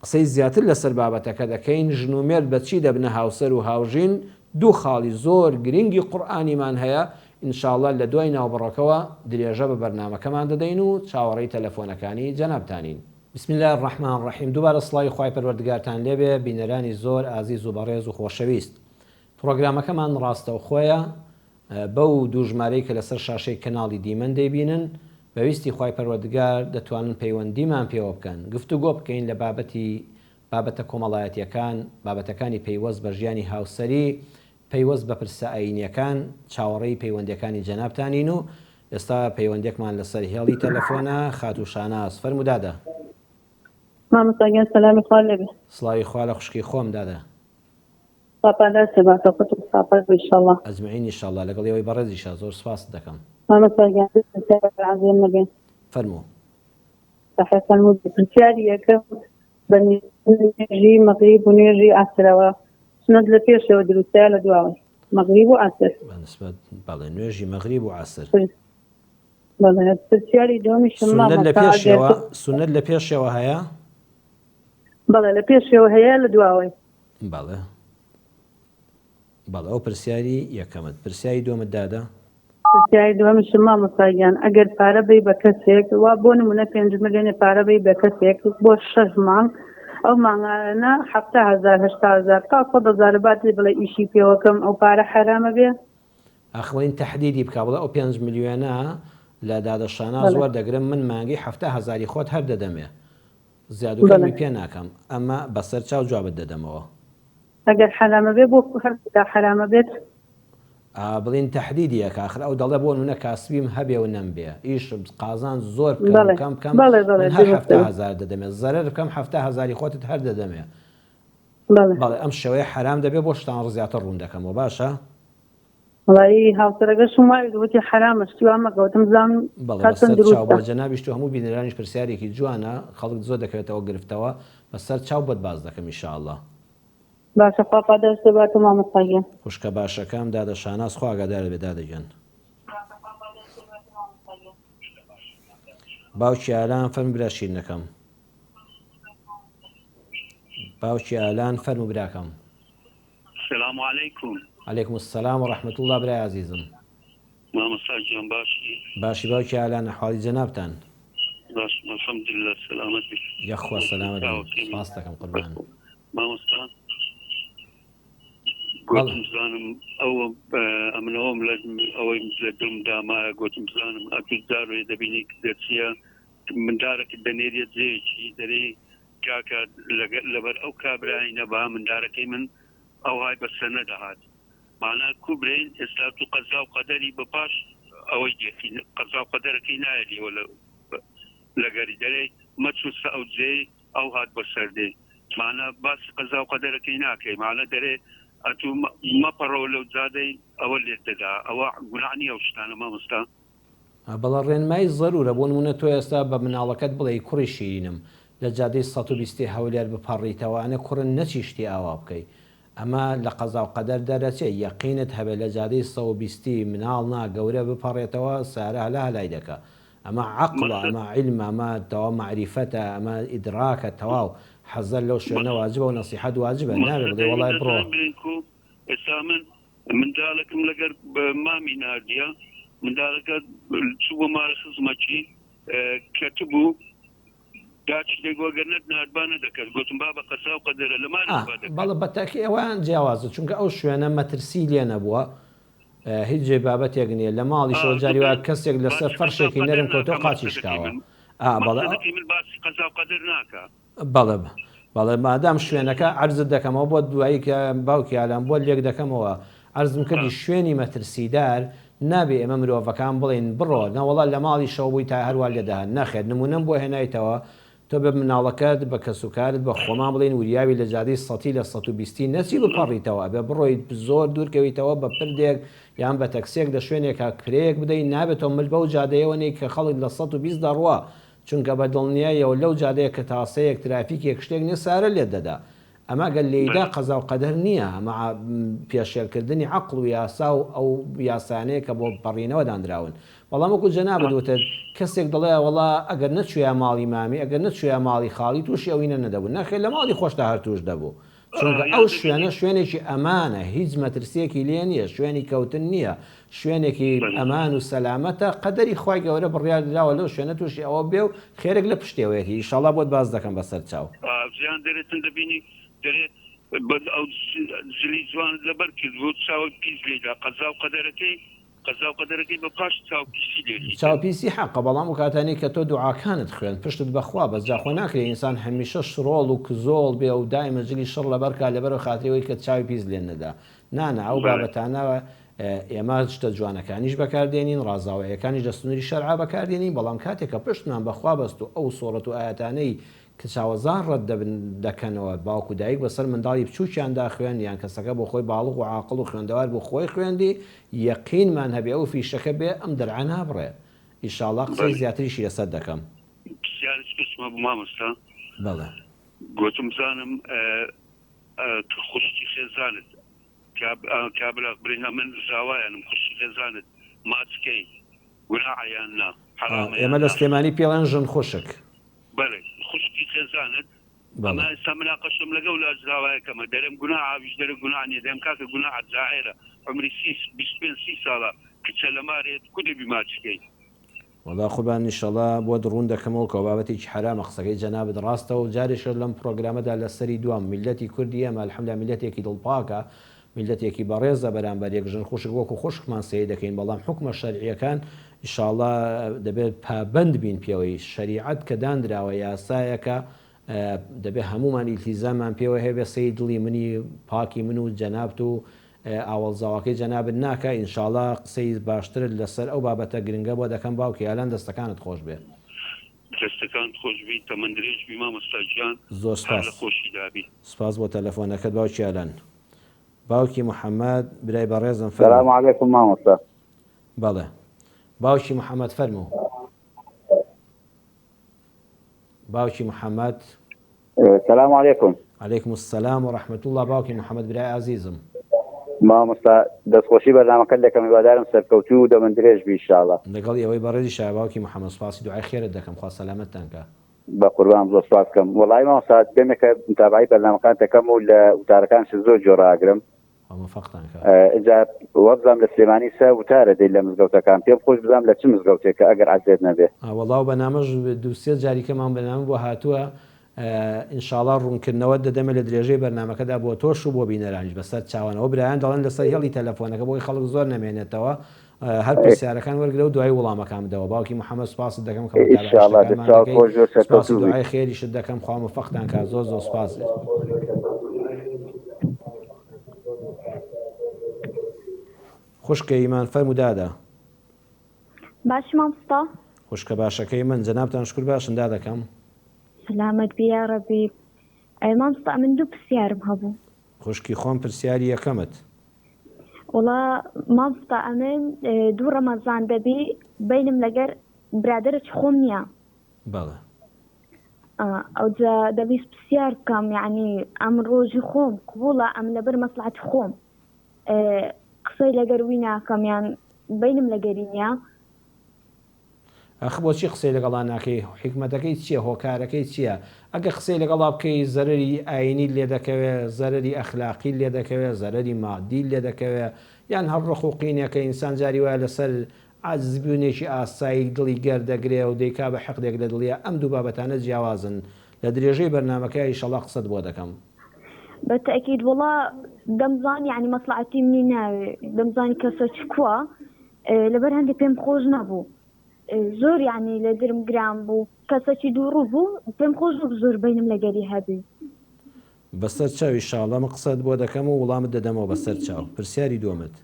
قسەی زیاتر لەسەر بابەتەکە دەکەین، ژن و مێرد بە چی دەبنە هاوسەر و هاوژین، دوو خاڵی زۆر گرنگی قورئانیمان هەیە، ان شاء اللە لە دوای ناوبڕەکەوە درێژە بە بەرنامەکەمان دەدەین و چاوەڕێی تەلەفۆنەکانی جەنابتانین. بسم اللە الرحمن الرحیم دووبارە سڵاوی خوای پەروەردگارتان لێبێ بینەرانی زۆر ئازیز و بەڕێز و خۆشەویست پڕۆگرامەکەمان ڕاستەوخۆیە بەو دوو ژمارەی کە لەسەر شاشەی کەناڵی دیمەن دەیبینن، بە ویستی خوای پەروەردگار دەتوانن پەیوەندیمان پێوە بکەن، گفتوگۆ بکەین لە بابەتی بابەتە کۆمەڵایەتیەکان، بابەتەکانی پەیوەست بە ژیانی هاوسەری، پەیوەست بە پرسە ئایینیەکان، چاوەڕێی پەیوەندیەکانی جەنابتانین و ئێستا پەیوەندیەکمان لەسەر هێڵی تەلەفۆنە، خاتوو شاناز، فەرموو دادە. مامۆستا گیان سەلامی خوا لێ بێ. سڵاوی خوا لە خوشکی خۆم دادە. خوا پاداشتت باتەوە قوتم ساپاک بی ئیشەڵا. اجمعین انشاءاللە لەگەڵ ئێوەی بەڕێزیشا زۆر سوپاست دەکەم. مامۆستا گیان دوو پرسیار ئەگەر عەزیەت نەبێ. فەرموو. بەخێر فەرموو پرسیاری یەکەم بە نوێژی مەغریب و نوێژی عەسرەوە سوننەت لە پێشەوە دروستە یا لە دواوەی مەغریب و عەسر؟ بە نسبەت بەڵێ نوێژی مەغریب و عەسر. بەڵێ پرسیاری دووەمیشم سوننەت لە مامۆستا ئەگەر پێشەوە سوننەت لە پێشەوە هەیە؟ بەڵێ لە پێشەوە هەیە لە دواوەی؟ بەڵێ بەڵێ ئەو پرسیاری یەکەمت پرسیاری دووەمت دادە؟ پرسیاری دووەمیشم مامۆستا گیان ئەگەر پارە بەی بە کەسێک وا بۆ نمونە پێنج ملیۆنێ پارە بەی بە کەسێک بۆ شەش مانگ ئەو مانگانە 70 هەزار 80 هەزار تا 100 هەزار بات لێ بڵێ ئیشی پێوەکەم ئەو پارە حەرامە بێ؟ ئاخ بڵێین تەحدیدی بکا بڵێ ئەو پێنج ملیۆنە. لە دادە شاناز بەڵێ. وەردەگرم من مانگی 70 هەزاری خۆت هەر دەدەمێ زیاد و بەڵێ. کەمی پێ ناکەم ئەمە بەسەر چاو جوابت دەدەمەوە. ئەگەر حەرامە بێ بۆ هەر خودا حەرامە بێت؟ ئا بڵێن تەحدیدی ئەکا ئاخر ئەو دەڵێ بۆ نمونە کاسبیم هەبێ و نەمبێ ئیش قازانج زۆر بکەم و بەڵێ کەم بکەم بەڵێ بەڵێ من هەر دروستە. 70 هەزار دەدەمێ زەرەر بکەم 70 هەزاری خۆتت هەر دەدەمێ بەڵێ. بەڵێ ئەم شێوەیە حەرام دەبێ بۆ شتان زیاتر ڕوون دەکەمەوە باشە؟ وەڵایی هاوسەرەکەشم وای وتی حەرامە شتی وا مەکە وتم بزانم بەڵێ تا چەند بەسەر چاو دروستە. بۆ جەنابیشت و هەموو بینەرانیش پرسیارێکی جوانە خەڵک زۆر دەکەوێتەوە گرفتەوە بەسەر چاو بۆت باس دەکەم ان شاء اللە. باشە خوا پاداشت دەباتەوە مامۆستا گیان. خوشکە باشەکەم دادە شاناز خوا ئاگادارت بێ دادە گیان. باوکی ئالان فەرموو برا شیرنەکەم. باوکی ئالان فەرموو براکەم. سلام علیکم. علیکم السلام و رحمة اللە برای ئازیزم. مامۆستا گیان باشی؟ باشی باوکی ئالان ئەحواڵی جەنابتان؟ باشم الحمدللە سەلامەت بیت. یەخوا سەلامەت بی سپاست دەکەم قوربان. مامۆستا گۆتم بزانم ئەوە ئەمنەوەم لە ئەوەی لە دڵم دامایە گۆتم بزانم ئەتو جارێ دەبینی دەچیە مندارەکە دەنێریە جێیەکی دەرێی کاکە لەبەر ئەو کابرای نەبا مندارەکەی من ئەوهای بەسەر نەدەهات مانا کو برێین ئێستا تو قەزا و قەدەری بە پاش ئەوەی دێتی قەزا و قەدەرەکەی نایەلیەوە لە لەگەری دەرێ مەچوو سە ئەو جێی ئەو هات بەسەر دێ مانا باسی قەزا و قەدەرەکەی ناکەی مانا دەرێ ئەتوو مەپەڕەوە لەو جادەی ئەوە لێت دەدا ئەوە گوناع نییە ئەو شتانە مامۆستا؟ بەڵێ ڕێنمایی زەرورە، بۆ نمونە تۆ ئێستا بە مناڵەکەت بڵێی کوڕی شیرینم لە جادەی 120 ی هەولێر بپەڕیتەوە ئەنە کوڕن نەچی شتی ئاوا بکەی ئەمە لە قەزاو قەدەر دەرەچێ یەقینت هەبێ لە جادەی 120 ی مناڵ نا گەورە بپەڕێتەوە سارە هەلا هەلای دەکا ئەمە عەقڵە ئەمە عیلمە ئەمە تەواو مەعریفەتە ئەمە ئیدراکە تەواو حەزەر لەو شوێنە واجبە و نەسیحەت واجبە نابێ بڵێی وەڵای بڕۆ. ئێستا من مندالەکم لەگەر مامی ناردیە مندالەکە چوو بۆ ماڵە خزمەکی کەتبوو داچی دەگۆ گەر نەت ناردبا نەدەکرد گوتم بابە قەزا و قەدەرە لە مالش با دەکرد. بەڵێ بە تەئکید ئەوەیان جیاوازە چونکە ئەو شوێنە مەترسی لێ نەبووە هیچ جێ بابەتێک نییە لە ماڵیشەوە جاری وا کەسێک لەسەر فەرشێکی نەرم کەوتەوە قاچی شکاوە ئا بەڵێ من باسی قەزا و قەدەر ناکا. بەڵێ بەڵێ مادام شوێنەکە عەرزت دەکەمەوە بۆت دوایی کە باوکی ئالان بۆت لێک دەکەمەوە عەرزم کردی شوێنی مەترسیدار نابێ ئێمە مرۆڤەکان بڵێین بڕۆ نەوەڵا لە ماڵیشەوە بووی تا هەروا لێ دەهات نەخێر نمونەم بۆ هێنایتەوە تۆ بە مناڵەکەت بە کەسوکارت بە خۆمان بڵێین وریاوی لە جادەی سەتی لە 120 نەچی بپەڕیتەوە ئەبێ بڕۆیت زۆر دوور کەویتەوە بە پردێک یان بە تەکسیەک لە شوێنێکا کرێیەک بدەی نابێت تۆ مل بەو جادەیەوە نێی کە خەڵک لە 120 دەڕوا چونکە بە دڵنیایەوە لەو جادەیە کە تاسەیەک ترافیکێک شتێک نیە سارە لێت دەدا ئەمە گەر لێیدا قەزا و قەدەر نیە ئەمە پێشێل کردنی عەقڵ و یاسا و ئەو یاسایانەیە کە بۆ پەڕینەوە دانراون بەڵام وەکو جەنابت وتت کەسێک دەڵێ وەڵا ئەگەر نەچویە ماڵی مامی ئەگەر نەچویە ماڵی خاڵی توشی ئەوینە نەدەبوو نەخێر لە ماڵی خۆشتا هەر توش دەبوو چونکە ئەو شوێنە شوێنێکی ئەمانە هیچ مەترسیەکی لێ نیە شوێنی کەوتن نیە شوێنێکی ئەمان و سەلامەتە قەدەری خوای گەورە بڕیار دراوە لەو شوێنە توشی ئەوە بێ و خێرێک لە پشتێوەیەتی ئیشەڵا بۆت باس دەکەم بەسەر چاو. ژیان دەرێتن دەبینی دەرێ بەس ئەو جلی جوانت لەبەر کردبوو چاوت پیس لێیدا قەزاو قەدەرەکەی قەزاو قەدەرەکەی بە پاش چاو پیسی لێ چاو پیسی حەقە بەڵام ئەو کاتانەی کە تۆ دوعاکانت خوێند پشتت بە خوا بەست جا خۆ ناکرێ ئینسان هەمیشە شڕۆڵ و کزۆڵ بێ و دایمە جلی شڕ لەبەر کا لەبەر خاتری ئەوەی کە چاوی پیس لێ نەدا نا نا ئەو بابەتانە ئێمە شتە جوانەکانیش بەکار دێنین ڕازاوەیەکانیش لە سنوری شەرعا بەکار دێنین بەڵام کاتێک کە پشتمان بە خوا بەست و ئەو سوڕەت و ئایەتانەی کە چاوەزار ڕەت دەبن دەکەنەوە باوک و دایک بەسەر منداڵی بچوکیاندا خوێن یان کەسەکە بۆ خۆی باڵغ و عاقڵ و خوێندەوار بوو خۆی خوێندی یەقینمان هەبێ ئەو فیشەکە بێ ئەم دەرعە نابڕێ ئیشاڵا قسەی زیاتریشی لەسەر دەکەم. پرسیارێکی کەسم هەبوو مامۆستا. بەڵێ. گۆتم بزانم خوشکی خێزانت کابرا برێن ئەمن زاوایانم خوشکی خێزانت ماچ کەی گوناعە یان نا حەرامە ئێمە یان لە نا؟ سلێمانی پێڵێن ژن خوشک. بەڵێ خوشکی خێزانت ئەمە ئێستا مناقەشەم لەگەڵ لا زاوایەکەمە دەرێم گوناعە ئەویش دەرێ گوناع نیە دەرێم کاکە گوناعە جاعێرە عومری سی 25 30 ساڵە کچە لە مارێت کو دەبی ماچ کەی. وەڵا قوربان ئیشەڵا بۆت ڕوون دەکەمەوە کە بابەتێکی حەرامە قسەکەی جەنابت ڕاستە و جارێکیش لەم پڕۆگرامەدا لەسەری دوام میللەتی کوردی ئێمە الحمدللە میللەتێکی دڵپاکە میللەتێکی بەڕێزە بەرامبەر یەک ژن خوشک وەکو خوشکمان سەیر دەکەین بەڵام حوکمە شەرعیەکان ئیشاڵا دەبێت پابەند بین پێوەی شەریعەت کە دانراوە یاسایەکە دەبێت هەموومان ئیلتیزاممان پێوە هەبێ سەی دڵی منی پاکی من و جەنابت و ئاوەڵ زاواکەی جەنابت ناکا ئینشاڵا قسەی باشترت لەسەر ئەو بابەتە گرنگە بۆ دەکەم باوکی ئالان دەستەکانت خۆش بێ. دەستەکانت خۆش بی تەمەن درێژ بی مامۆستا گیان زۆر هەر سپاس. لە خۆشی دابی. سپاس بۆ تەلەفۆنەکەت باوکی ئالان. باوکی محمد برای بەڕێزم سلام فەرموو. علیکم مامۆستا. بەڵێ باوکی محمد فەرموو. باوکی محمد. سلام علیکم. علیکم السلام و رحمة اللە باوکی محمد برای ئازیزم. مامۆستا دەستخۆشی بەرنامەکەت دەکەم هیوادارم سەرکەوتوو و دەمن درێژ بی ئیشاڵا. لەگەڵ ئێوەی بەڕێزیشا باوکی محمد سوپاسی دوعای خێرت دەکەم خوا سەلامەتتان کا. بەقوربان زۆر سوپاس کەم. وەڵایی مامۆستا دەمێکە متابەعەی بەرنامەکانت دەکەم و لە وتارەکانشت زۆر گوێ ڕائەگرم. خوا مۆفەقتان کا. ئینجا وابزانم لە سلێمانی سە وتارە دەی لە مزگەوتەکان پێم خۆش بزانم لە چ مزگەوتێکە ئەگەر عەزێت نەبێ. وەڵا و بەنامەش دوو سێ جاریکەمان بەنامە بۆ هاتووە ان شاءاللە ڕوونکردنەوەت دەدەمێ لە درێژەی بەرنامەکەدا بۆ تۆش و بۆ بینەرانیش بەسەر چاوانەوە برایان دەڵێن لەسەر هێڵی تەلەفۆنەکە بۆی خەڵک زۆر نەمێنێتەوە هەر پرسیارەکان وەرگرە و دوایی وڵامەکان بدەوە باوکی محمد سوپاست دەکەم کە ان متابعەی شاء اللە شتەکانمان دەستچاوت دەکەی خۆش زۆر سوپاسی سەرکەوتوو بیت. دوعای خێریشت دەکەم خوا مۆفەقتان کا زۆر زۆر سوپاس. خوشکە ئیمان فەرموو دادە. باشی مامۆستا؟ خوشکە باشەکەی من جەنابتان شکور باشن دادەکەم. سەلامەت بی یاڕەبی. مامۆستا من دوو پرسیارم هەبوو. خوشکی خۆم پرسیاری یەکەمت. وەڵا مامۆستا ئەمن دوو ڕەمەزان دەبی بەینم لەگەر برادەرەکی خۆم نییە. بەڵێ. ئەوجا دەویست پرسیار بکەم یعنی ئەمن ڕۆژی خۆم قبوڵە ئەمن لەبەر مەسڵەحەتی خۆم قسەی لەگەر وی ناکەم یان بەینم لەگەری نییە؟ ئەخ بۆچی قسەی لەگەڵا ناکەی حیکمەتەکەی چیە هۆکارەکەی چیە ئەگەر قسەی لەگەڵا بکەی زەرەری ئاینیت لێ دەکەوێ زەرەری ئەخلاقیت لێ دەکەوێ زەرەری مادیت لێ دەکەوێ یان هەر ڕق و قینێکە ئینسان جاری وایە لەسەر عاجز بونێکی ئاسایی دڵی گەر دەگرێ و دەیکا بە حقدێک لە دڵیا ئەم دوو بابەتانە جیاوازن لە درێژەی بەرنامەکەیا ئیشەڵا قسەت بۆ دەکەم. بە تەئکید وەڵا دەمزانی یانی مەسڵەحەتی منی ناوێ دەمزانی کەسە چکوە لەبەر هەندێ پێم خۆش نەبوو زۆر یانی لە درم گران بوو کەسەکی دووڕوو بوو پێم خۆش نەبوو زۆر بەینم لەگەری هەبی. بەسەر چاو ئیشاڵا من قسەت بۆ دەکەم و وڵامت دەدەمەوە بەسەر چاو پرسیاری دووەمت.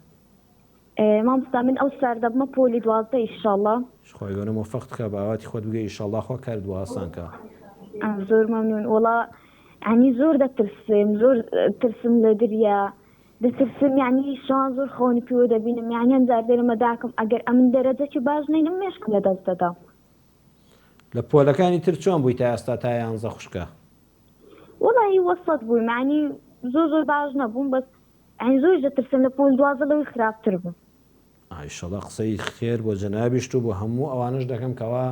مامۆستا من ئەو سار دەبمە پۆلی 12 ئیشاڵا. خوای گەورە مۆفەقت کا بە ئاواتی خۆت بگەی ئیشاڵا خوا کارت بۆ ئاسان کا. زۆر مەمنون وەڵا یانی زۆر دەترسم زۆر ترسم لە دریا دەترسم یانی شەوان زۆر خەونی پێوە دەبینم یانی هەم جار دەرمە داکم ئەگەر ئەمن دەرەجەکی باش نەینم مێشکم لە دەست دەدا. لە پۆلەکانی تر چۆن بووی تا ئێستا تا یانزە خوشکە؟ وەڵاهی وەسەت بوویم یانی زۆر زۆر باش نەبووم بەس یانی زۆریش دەترسم لە پۆل 12 لەوەی خراپتر بم. ئیشەڵا قسەی خێر بۆ جەنابیشت و بۆ هەموو ئەوانەش دەکەم کەوا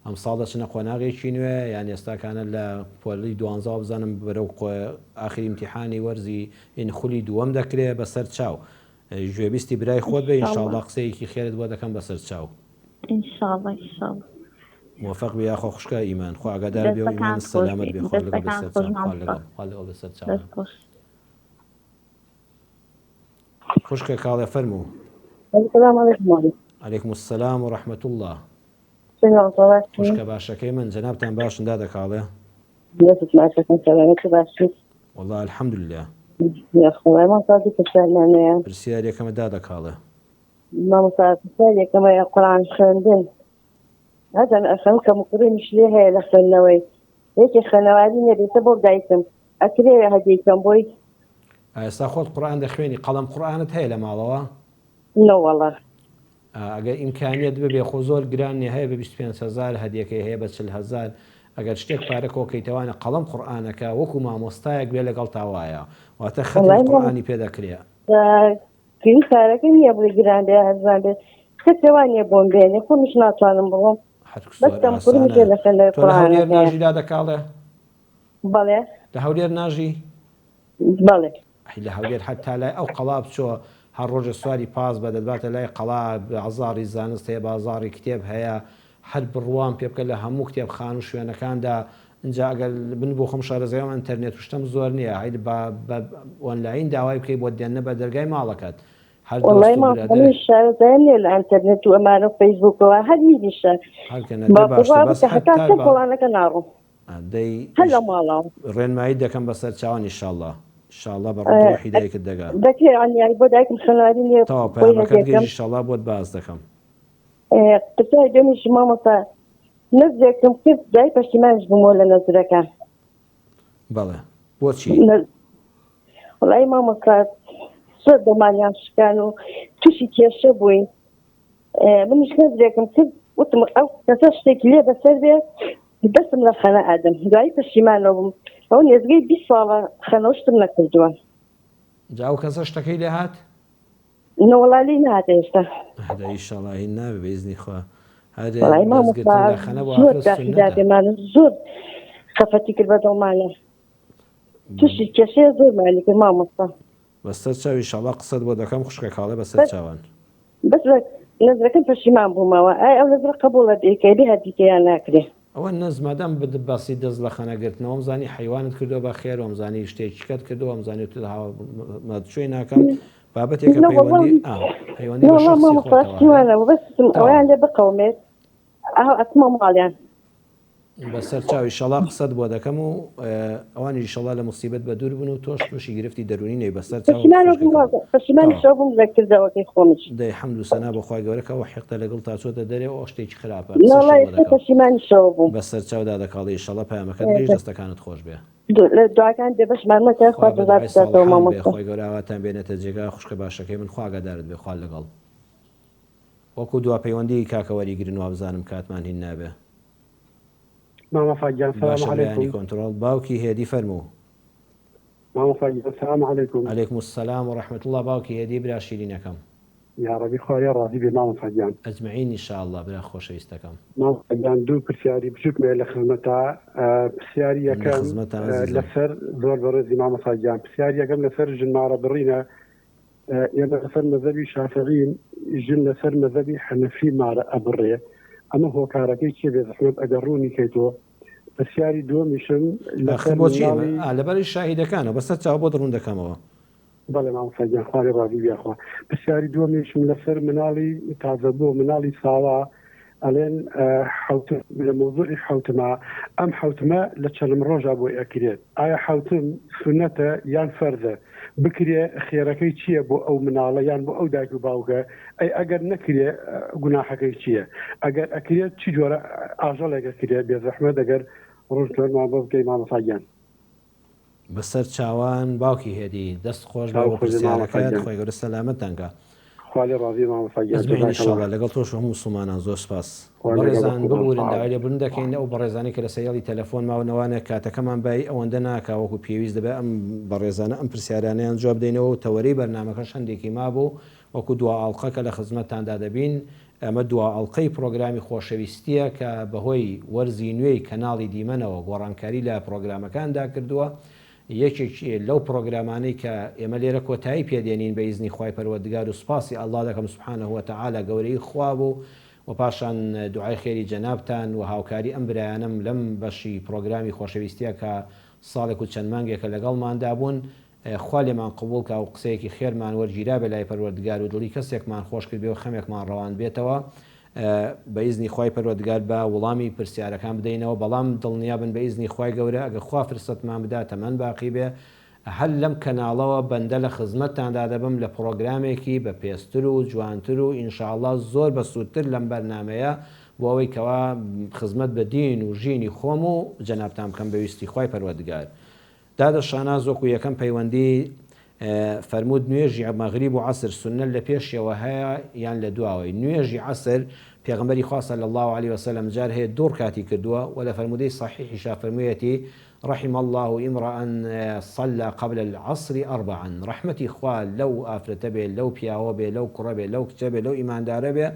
ئەمساڵ دەچنە قۆناغێکی نوێ یان ئێستاکانە لە پۆلی دوانزە وابزانم بەرەو ئاخری ئیمتیحانی وەرزی ئین خولی دووەم دەکرێ بەسەر چاو گوێبیستی برای خۆت بێ ئینشاڵڵا قسەیەکی خێرت بۆ دەکەم بەسەر چاو. ان شاء اللە ان شاء اللە. مۆفەق بی یاخوا خوشکە ئیمان خوا ئاگادارت بێ و ئیمانت سەلامەت بێ خوا لەگەڵ بێ سەر چاو خوا لەگەڵ خوا لەگەڵ بێ سەر چاوان. خوشکە کاڵێ فەرموو. السلام علیکم. علیکم السلام و رحمة اللە. خوشکە باشەکەی من جەنابتان باشن دادە کاڵێ؟ دەستت ماچەکەم سەلامەتی باشی؟ وەڵا الحمدللە. یاخوای مامۆستا دوو پرسیارمان هەیە. پرسیار یەکەمە دادە کاڵێ. مامۆستا پرسیار یەکەمە قورئان خوێندن هەزان ئەخەم کەم و کوڕیمیش لێ هەیە لە خوێندنەوەی یەکێ خوێنەواری نییە دێتە بۆ دایکم ئەکرێ هەدیەی کەم بۆی؟ ئێستا خۆت قورئان دەخوێنی قەڵەم قورئانت هەیە لە ماڵەوە؟ نەوەڵا. ئەگەر ئیمکانیەت ببێ خۆ زۆر گران نیە هەیە بە 25 هەزار هەدیەکەی هەیە بە 40 هەزار ئەگەر شتێک پارە کۆکەیتەوانە قەڵەم قورئانەکە وەکو مامۆستایەک بێ لەگەڵتا وایە واتە خەتمی قورئانی پێ دەکرێ. پێوی پارەکە نییە بڵێ گران بێ هەرزان بێ کەسێ وا نییە بۆم بێنێ خۆمیش ناتوانم بڕۆم بەس کەم کوڕم ژێ لە خوێندنەوەی تۆ لە هەولێر قورئانەکەیە. ناژی دادە کاڵێ؟ بەڵێ. لە هەولێر ناژی؟ بەڵێ. ئەی لە هەولێر هەر تا لای ئەو قەڵا بچۆ هەر ڕۆژێ سواری پاس بە دەتباتە لای قەڵا بازاڕی زانست هەیە بازاڕی کتێب هەیە هەر بڕوام پێ بکە لە هەموو کتێبخان و شوێنەکاندا ئینجا ئەگەر من بۆ خۆم شارەزایم ئەنتەرنێت و شتەم زۆر نییە هەر بە بە ئۆنلاین داوای بکەی بۆت دێننە بەر دەرگای ماڵەکەت. هەر وەڵای دۆست و مامۆستا برادەرێ منیش شارەزایم نییە لە ئەنتەرنێت و ئەمانە و فەیسبووکەوە هەر هیچیشە هەرکە نە با دەی باشتر بڕوا بەس بکە هەتا حەتا سەر با کۆڵانەکە ناڕۆم دەی هەر لە ماڵەوە. ڕێنماییت دەکەم بەسەر چاوان ئیشاڵڵا ئیشاڵڵا بە ڕوح ڕوحی دایکت دەگا. دەکرێ یانی بۆ دایکم خوێنەواری نییە تەواو بۆی پەیامەکەت هەدیەکەم. گەیشت ئیشاڵڵا بۆت باس دەکەم. پرسیاری دوێنیش مامۆستا نەزرێکم کرد دوای پەشیمانیش بوومەوە لە نەزرەکە. بەڵێ بۆچی؟ وەڵایی مامۆستا زۆر دڵمانیان شکان و تووشی کێشە بووین منیش نەزرێکم کرد وتم ئەو کەسە شتێکی لێ بەسەر بێ دەستم لە خەنە ئادەم دوایی پەشیمانەوە بووم ئەو نێزگەی 20 ساڵە خەنەوە شتم نەکردووە. جا ئەو کەسە شتەکەی لێ هات؟ نەوەڵا لێی نەهاتە هێشتا. هەر ئیشەڵا هین نابێ بە ئیزنی خوا هەر وەڵایی مامۆستا دەستگرتن لە خەنە بۆ زۆر ئافرەت داخی سوننەتە. دادێمان و زۆر خەفەتی کرد بە دڵمانە تووشی کێشەیە زۆرمانی کرد مامۆستا. بەسەر چاو ئیشەڵا قسەت بۆ دەکەم خوشکە کاڵێ بەسەر بەس چاوان. بەس لە نەزرەکەم پەشیمان بوومەوە ئایا ئەو نەزرە قەبوڵە بیکەی بێ هەر بیکەی یان ناکرێ؟ ئەوە نەز مادام باسی دەست لە خەنە گرتنە وەمزانی حەیوانت کردوە بە خێر وەمزانی شتێکیکەت کردوە وەمزانی وتت هاوە مەچوی ناکەم بابەتێکە نە وەڵا پەیوەندی ئا پەیوەندی نە بە وەڵا شەخسی مامۆستا خۆتەوە شتی هەیە وانە بەس وتم تەواو. ئەوەیان لێ بقەومێت ئەه ئەچمە ماڵیان. بەسەر چاو ئیشەڵا قسەت بۆ دەکەم و ئەوانیش ئیشەڵا لە موسیبەت بەدوور بن و تۆش توشی گرفتی دەرونی نەبی بەسەر چاوت پەشیمانەوە خوشکەکەم بووم تەواو. پەشیمانیشەوە بووم لە کردەوەکەی خۆمیش. دەی حەمد و سەنا بۆ خوای گەورە کە ئەو حیقدە لەگەڵتا چۆتە دەرێ و ئەو شتێکی خراپە نە قسەشم وەڵا بۆ ئێستا دەکەم پەشیمانیشەوە بووم. بەسەر چاو دادە کاڵێ ئیشەڵا پەیامەکەت گەیشت دەستەکانت خۆش بێ. لە دوعاکان بێبەشمان مەکە خوا خوا بە جەزات دوعای بداتەوە ساڵحان بێ مامۆستا. خوای گەورە ئاواتان بێنێتە جێگا خوشکە باشەکەی من خوا ئاگادارت بێ خوات لەگەڵ. وەکو دوا پەیوەندی کاکە وەریگرن وابزانم کاتمان هین نابێ. مامۆستا گیان سلام باشە برایانی علیکم. کۆنتڕۆڵ باوکی هێدی فەرموو. مامۆستا گیان سلام علیکم. علیکم السلام و رحمە اللە باوکی هێدی برا شیرینەکەم. یاڕەبی خوا لێ ڕازی بێ مامۆستا گیان. اجمعین ان شاء اللە برا خۆشەویستەکەم. مامۆستا گیان دوو پرسیاری بچوکم هەیە لە خزمەتا پرسیاری من لە یەکەم خزمەتام ئەزیزم. لەسەر زۆر بەڕێزی مامۆستا گیان پرسیاری یەکەم لەسەر ژن مارە بڕینە ئێمە لەسەر مەزەبی شافعین ژن لەسەر مەزەبی حەنەفی مارە ئەبڕێ ئەمە هۆکارەکەی چیە بێزەحمەت ئەگەر ڕوونی کەیتەوە پرسیاری دووەمیشم ئاخر لەسەر بۆچی ئێمە مناڵی ئا لەبەری شاهیدەکانە بەسەر چاو بۆت ڕوون دەکەمەوە. بەڵێ مامۆستا گیان خوا لێ ڕازی بی یاخوا پرسیاری دووەمیشم لەسەر مناڵی تازەبوو مناڵی ساوا ئەڵێن حەوتم لە مەوزوعی حەوتمە ئەم حەوتمە لە چەنم ڕۆژا بۆی ئەکرێت ئایا حەوتم سونەتە یان فەرزە بکرێ خێرەکەی چییە بۆ ئەو مناڵە یان بۆ ئەو دایک و باوکە ئەی ئەگەر نەکرێ گوناحەکەی چییە ئەگەر ئەکرێت چی جۆرە ئاژەڵێک ئەکرێ بێزەحمەت ئەگەر ڕوونکردنەوەمان بۆ بکەی مامۆستا گیان. بەسەر چاوان باوکی هێدی. دەست خۆش بێ چاو بۆ خۆش بێ مامۆستا پرسیارەکەت گیان. خوای گەورە سەلامەتتان کا. خوا لێ ڕازی بێ مامۆستا گیان اجمعین جزاک اللە. ان شاءاللە لەگەڵ تۆش و هەموو موسڵمانان زۆر سوپاس. خوا لەگەڵ بەڕێزان قوربان ببورن سڵاو. داوای لێبوردن دەکەین ئەو بەڕێزانەی کە لەسەر هێڵی تەلەفۆن ماونەوانە کاتەکەمان بایی ئەوەندە ناکا وەکو پێویست دەبێ ئەم بەڕێزانە ئەم پرسیارانەیان جواب دەینەوە و تەوەرەی بەرنامەکەش هەندێکی مابوو وەکو دوا ئاڵقە کە لە خزمەتتاندا دەبین ئەمە دوا ئەڵقەی پڕۆگرامی خۆشەویستییە کە بەهۆی وەرزی نوێی کەناڵی دیمەنەوە گۆڕانکاری لە پڕۆگرامەکاندا کردووە. یەکێک لەو پڕۆگرامانەی کە ئێمە لێرە کۆتایی پێ دێنین بە ئیزنی خوای پەروەردگار و سوپاسی اللە دەکەم سبحانە وتعالی گەورەیی خوا بوو و پاشان دوعای خێری جەنابتان و هاوکاری ئەم برایانەم لەم بەشی پڕۆگرامی خۆشەویستییە کە ساڵێک و چەند مانگێکە لەگەڵماندا بوون خوا لێمان قبوڵ کا و قسەیەکی خێرمان وەرگیرابێ لای پەروەردگار و دڵی کەسێکمان خۆش کردبێ و خەمێکمان ڕەواندبێتەوە بە ئیزنی خوای پەروەردگار با وڵامی پرسیارەکان بدەینەوە بەڵام دڵنیابن بە ئیزنی خوای گەورە ئەگەر خوا فرسەتمان بدا تەمەن باقی بێ هەر لەم کەناڵەوە بەندە لە خزمەتتاندا دەبم لە پڕۆگرامێکی بە پێستر و جوانتر و ان شاء اللە زۆر بە سوودتر لەم بەرنامەیە بۆ ئەوەی کەوا خزمەت بە دین و ژینی خۆم و جەنابتان بکەم بە ویستی خوای پەروەردگار دادە شاناز وەکو یەکەم پەیوەندی فەرمووت نوێژی مەغریب و عەسر سوننەت لە پێشیەوە هەیە یان لە دواوەی؟ نوێژی عەسر پێغەمبەری خوا صلی اللە علیە وسلم جار هەیە دوو ڕکاتی کردووە وە لە فەرموودەی صەحیحیشا فەرموویەتی رحم اللە امرا صلی قبل العصر اربعا ڕەحمەتی خوا لەو ئافرەتە بێ لەو پیاوە بێ لەو کوڕە بێ لەو کچە بێ لەو ئیماندارە بێ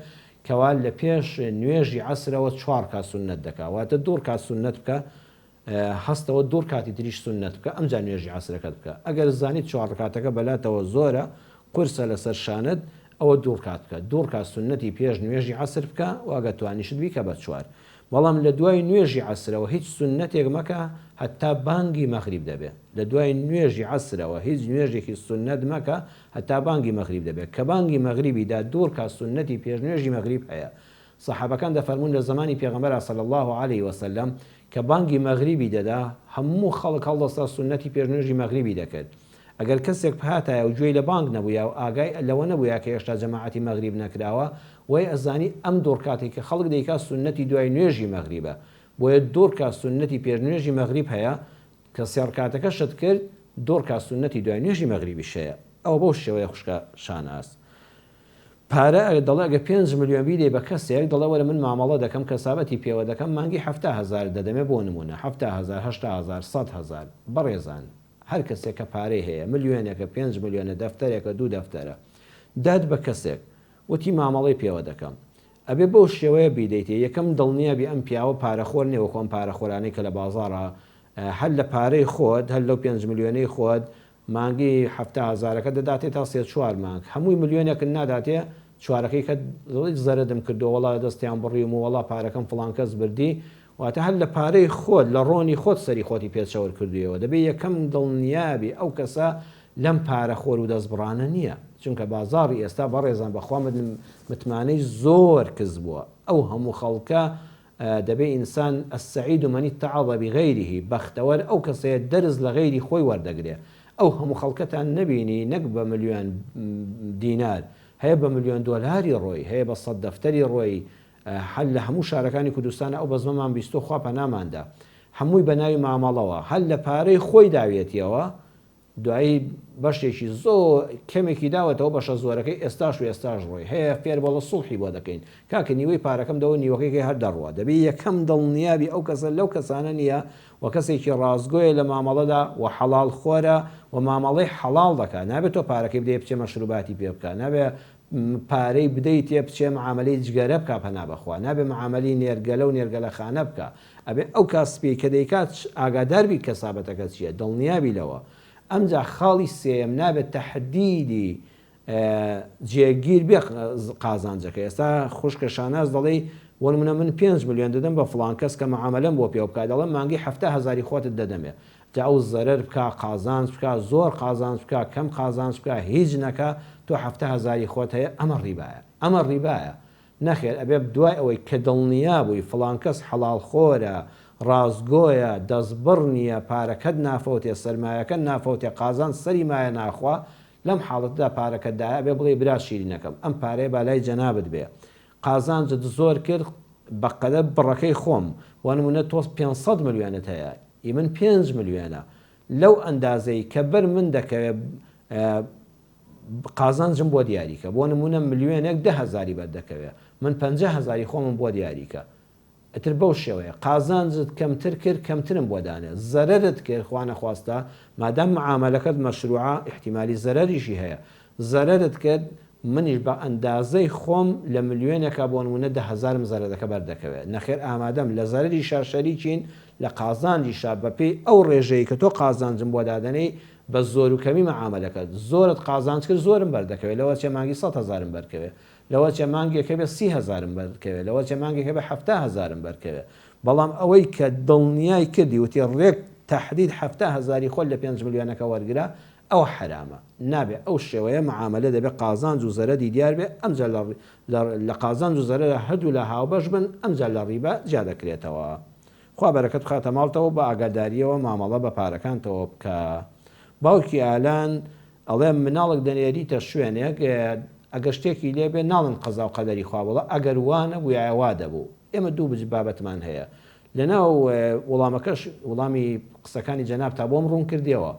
کەوا لە پێش نوێژی عەسرەوە چوار ڕکات سوننەت دەکا واتە دوو ڕکات سوننەت بکە هەستەوە دوو ڕکاتی تریش سوننەت بکە ئەمجا نوێژی عەسرەکەت بکە ئەگەر زانیت چوار ڕکاتەکە بەلاتەوە زۆرە قورسە لەسەر شانت ئەوە دوو ڕکات بکە دوو ڕکات سوننەتی پێش نوێژی عەسر بکە و ئەگەر توانیشت بیکە بە چوار. بەڵام لە دوای نوێژی عەسرەوە هیچ سوننەتێک مەکە هەتا بانگی مەغریب دەبێ. لە دوای نوێژی عەسرەوە هیچ نوێژێکی سوننەت مەکە هەتا بانگی مەغریب دەبێ. کە بانگی مەغریبی دا دووڕکات سوننەتی پێش نوێژی مەغریب هەیە. سەحابەکان دەفەرموون لە زەمانی پێغەمبەرا صلی اللە علیە وسلم کە بانگی مەغریبی دەدا هەموو خەڵک هەڵدەستا سوننەتی پێش نوێژی مەغریبی دەکرد. ئەگەر کەسێک بهاتایە و گوێی لە بانگ نەبوویا و ئاگای لەوە نەبوویا کە هێشتا جەماعەتی مەغریب نەکراوە، وای ئەزانی ئەم دووڕکاتەی کە خەڵک دەیکات سوننەتی دوای نوێژی مەغریبە. بۆیە دووڕکات سوننەتی پێش نوێژی مەغریب هەیە، کە سێڕکاتەکەشت کرد دووڕکات سوننەتی دوای نوێژی مەغریبیش هەیە. ئەوە بەو شێوەیە خوشکە شاناز. پارە دەڵێ ئەگەر پێنج ملیۆن بیدەی بە کەسێک دەڵێ وەرە من مامەڵە دەکەم کەسابەتی پێوە دەکەم مانگی 70 هەزارت دەدەمێ بۆ نموونە 70 هەزار 80 هەزار 100 هەزار بەڕێزان هەر کەسێک کە پارەی هەیە ملیۆنێکە پێنج ملیۆنە دەفتەرێکە دوو دەفتەرە دات بە کەسێک وتی مامەڵەی پێوە دەکەم ئەبێ بەو شێوەیە بیدەیتێ یەکەم دڵنیابی ئەم پیاوە پارەخۆر نیە وەکو ئەم پارەخۆرانەی کە لە بازاڕا هەر لە پارەی خۆت هەر لەو پێنج ملیۆنەی خۆت مانگی 70 هەزارەکە دەداتێ تا سێ چوار مانگ هەمووی ملیۆنێکت ناداتێ چوارەکەی کە دەڵێی زەرەدم کردووە وەڵا دەستیان بڕیم و وەڵا پارەکەم فڵان کەس بردی واتە هەر لە پارەی خۆت لە ڕۆنی خۆت سەری خۆتی پێ چەور کردویەوە دەبێ یەکەم دڵنیابی ئەو کەسە لەم پارە خۆر و دەستبڕانە نیە چونکە بازاڕی ئێستا بەڕێزان بەخوا متمانەی زۆر کز بووە ئەو هەموو خەڵکە دەبێ ئینسان السعید من اتعظ بغیره بەختەوەر ئەو کەسەیە دەرس لە غەیری خۆی وەردەگرێ ئەو هەموو خەڵکەتان نەبینی نەک بە ملیۆن دینار هەیە بە ملیۆن دۆلاری ڕۆی هەیە بە سەد دەفتەری ڕۆی هەر لە هەموو شارەکانی کوردستانا ئەو بەزمەمان بیستوە خوا پەنامان دا هەمووی بە ناوی مامەڵەوە هەر لە پارەی خۆی داویەتیەوە دوایی بەشێکی زۆر کەمێکی داوەتەوە بەشە زۆرەکەی ئێستاش و ئێستاش ڕۆی هەیە فێر بەڵە سوڵحی بۆ دەکەین کاکە نیوەی پارەکەم دەوە نیوەکەی هەر دەڕوا دەبێ یەکەم دڵنیابی ئەو کەسە لەو کەسانە نییە و کەسێکی ڕاستگۆیە لە مامەڵەدا و حەڵاڵ خۆرە و مامەڵەی حەڵاڵ دەکا نابێت تۆ پارەکەی بدەیە بچێ مەشروباتی پێ بکا نابێ پارەی بدەیتێ بچێ معامەلەی جگەرە بکا پەنا بەخوا نابێ معامەلی نێرگەلە و نێرگەلە خانە بکا ئەبێ ئەو کاسپیەی کە دەیکات ئاگادار بی کەسابەتەکە چیە دڵنیابی لەوە ئەمجا خاڵی سێیەم نابێت تەحدیدی جێگیر بێ قازانجەکە ئێستا خوشکە شاناز دەڵێی وەنمونە من 5 ملیۆن دەدەم بە فڵان کەس کە معامەلەم بۆ پێوە بکا دەڵێم مانگی 70 هەزاری خۆتت دەدەمێ جا ئەو زەرەر بکا قازانج بکا زۆر قازانج بکا کەم قازانج بکا هیچ نەکا تۆ 70 هەزاری خۆت هەیە ئەمە ڕیبایە ئەمە ڕیبایە نەخێر ئەبێ دوای ئەوەی کە دڵنیا بووی فڵان کەس حەڵاڵ خۆرە ڕاستگۆیە دەستبڕ نییە پارەکەت نافەوتێ سەرمایەکەت نافەوتێ قازانج سەری مایە ناخوا لەم حاڵەتەدا پارەکەت دایە ئەبێ بڵێی برا شیرینەکەم ئەم پارەیە با لای جەنابت بێ قازانجت زۆر کرد بە قەدەر بڕەکەی خۆم بۆ نمونە تۆ 500 ملیۆنت هەیە ئی من 5 ملیۆنە لەو ئەندازەی کە بەر من دەکەوێ قازانجم بۆ دیاریکە بۆ نمونە ملیۆنێک دە هەزاری بەر دەکەوێ من 50 هەزاری خۆمم بۆ دیاریکە ئیتر بەو شێوەیە قازانجت کەمتر کرد کەمترم بۆ دانێ زەرەرت کرد خوا نەخواستە مادام معامەلەکەت مەشروعە ئیحتیمالی زەرەریشی هەیە زەرەرت کرد منیش بە ئەندازەی خۆم لە ملیۆنێکا بۆ نمونە دە هەزارم زەرەرەکە بەر دەکەوێ نەخێر ئامادەم لە زەرەریشا شەریکین لە قازانجیشا بەپێی ئەو ڕێژەی کە تۆ قازانجم بۆ دادەنێی بە زۆر و کەمی معامەلەکەت زۆرت قازانج کرد زۆرم بەر دەکەوێ لەوەچێ مانگی سەد هەزارم بەرکەوێ لەوەچێ مانگێک هەبێ سی هەزارم بەرکەوێ، لەوەچێ مانگێک هەبێ 70 هەزارم بەرکەوێ. بەڵام ئەوەی کە دڵنیای کردی وتی ڕێک تەحدید 70 هەزاری خۆت لە پێنج ملیۆنەکە وەرگرە، ئەوە حەرامە. نابێ ئەو شێوەیە معامەلە دەبێ قازانج و زەرەدی دیار بێ، ئەمجا لە لە قازانج و زەرەرا هەردوولا هاوبەش بن، ئەمجا لە ڕیبا جیا دەکرێتەوە. خوا بەرەکەت بخاتە ماڵتەوە و بە ئاگادارییەوە مامەڵە بە پارەکانتەوە بکە. باوکی ئالان ئەڵێ مناڵێک دەنێریتە شوێنێک ئەگەر شتێکی لێ بێ ناڵێن قەزا و قەدەری خوا بەڵا ئەگەر وا نەبوویایە وا دەبوو ئێمە دوو بج بابەتمان هەیە لەناو وڵامەکەش وڵامی قسەکانی جەنابتا بۆم ڕوون کردیەوە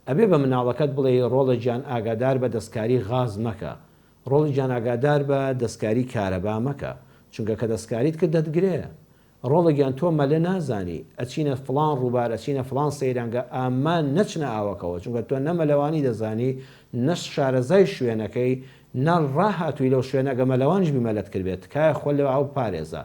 ئەبێ بە مناڵەکەت بڵێی ڕۆڵە گیان ئاگادار بە دەستکاری غاز مەکە ڕۆڵی گیان ئاگادار بە دەستکاری کارەبا مەکە چونکە کە دەستکاریت کرد دەتگرێ ڕۆڵە گیان تۆ مەلە نازانی، ئەچینە فڵان ڕووبار ئەچینە فڵان سەیرانگە ئامان نەچنە ئاوەکەوە چونکە تۆ نە مەلەوانی دەزانی نە شارەزای شوێنەکەی نە ڕاهاتووی لەو شوێنە گە مەلەوانیش بی مەلەت کردبێ تکایە خۆت لەو ئاو بپارێزە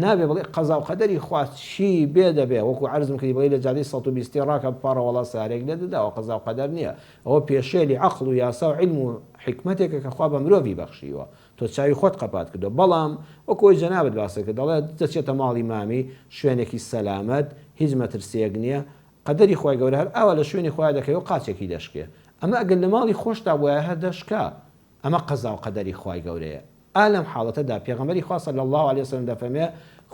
نابێ بڵێ قەزا و قەدەری خوا چی بێ دەبێ وەکو عەرزم کردی بڵێی لە جادەی 120 ڕاکە بپاڕە وەڵا سارێک لێ دەدا ئەوە قەزا و قەدەر نییە ئەوە پێشێلی عەقڵ و یاسا و عیلم و حیکمەتێکە کە خوا بە مرۆڤی بەخشیوە. تۆ چاوی خۆت قەپات کردوە بەڵام وەکو ئەوەی جەنابت باست کرد دەڵێ دەچێتە ماڵی مامی شوێنێکی سەلامەت هیچ مەترسیەک نیە قەدەری خوای گەورە هەر ئاوا لە شوێنی خۆیا دەکەوێ و قاچێکی دەشکێ ئەمە ئەگەر لە ماڵی خۆشتا بوایە هەر دەشکا ئەمە قەزا و قەدەری خوای گەورەیە ئا لەم حاڵەتەدا پێغەمبەری خوا صلی اللە علیە وسلم دەفەرموێ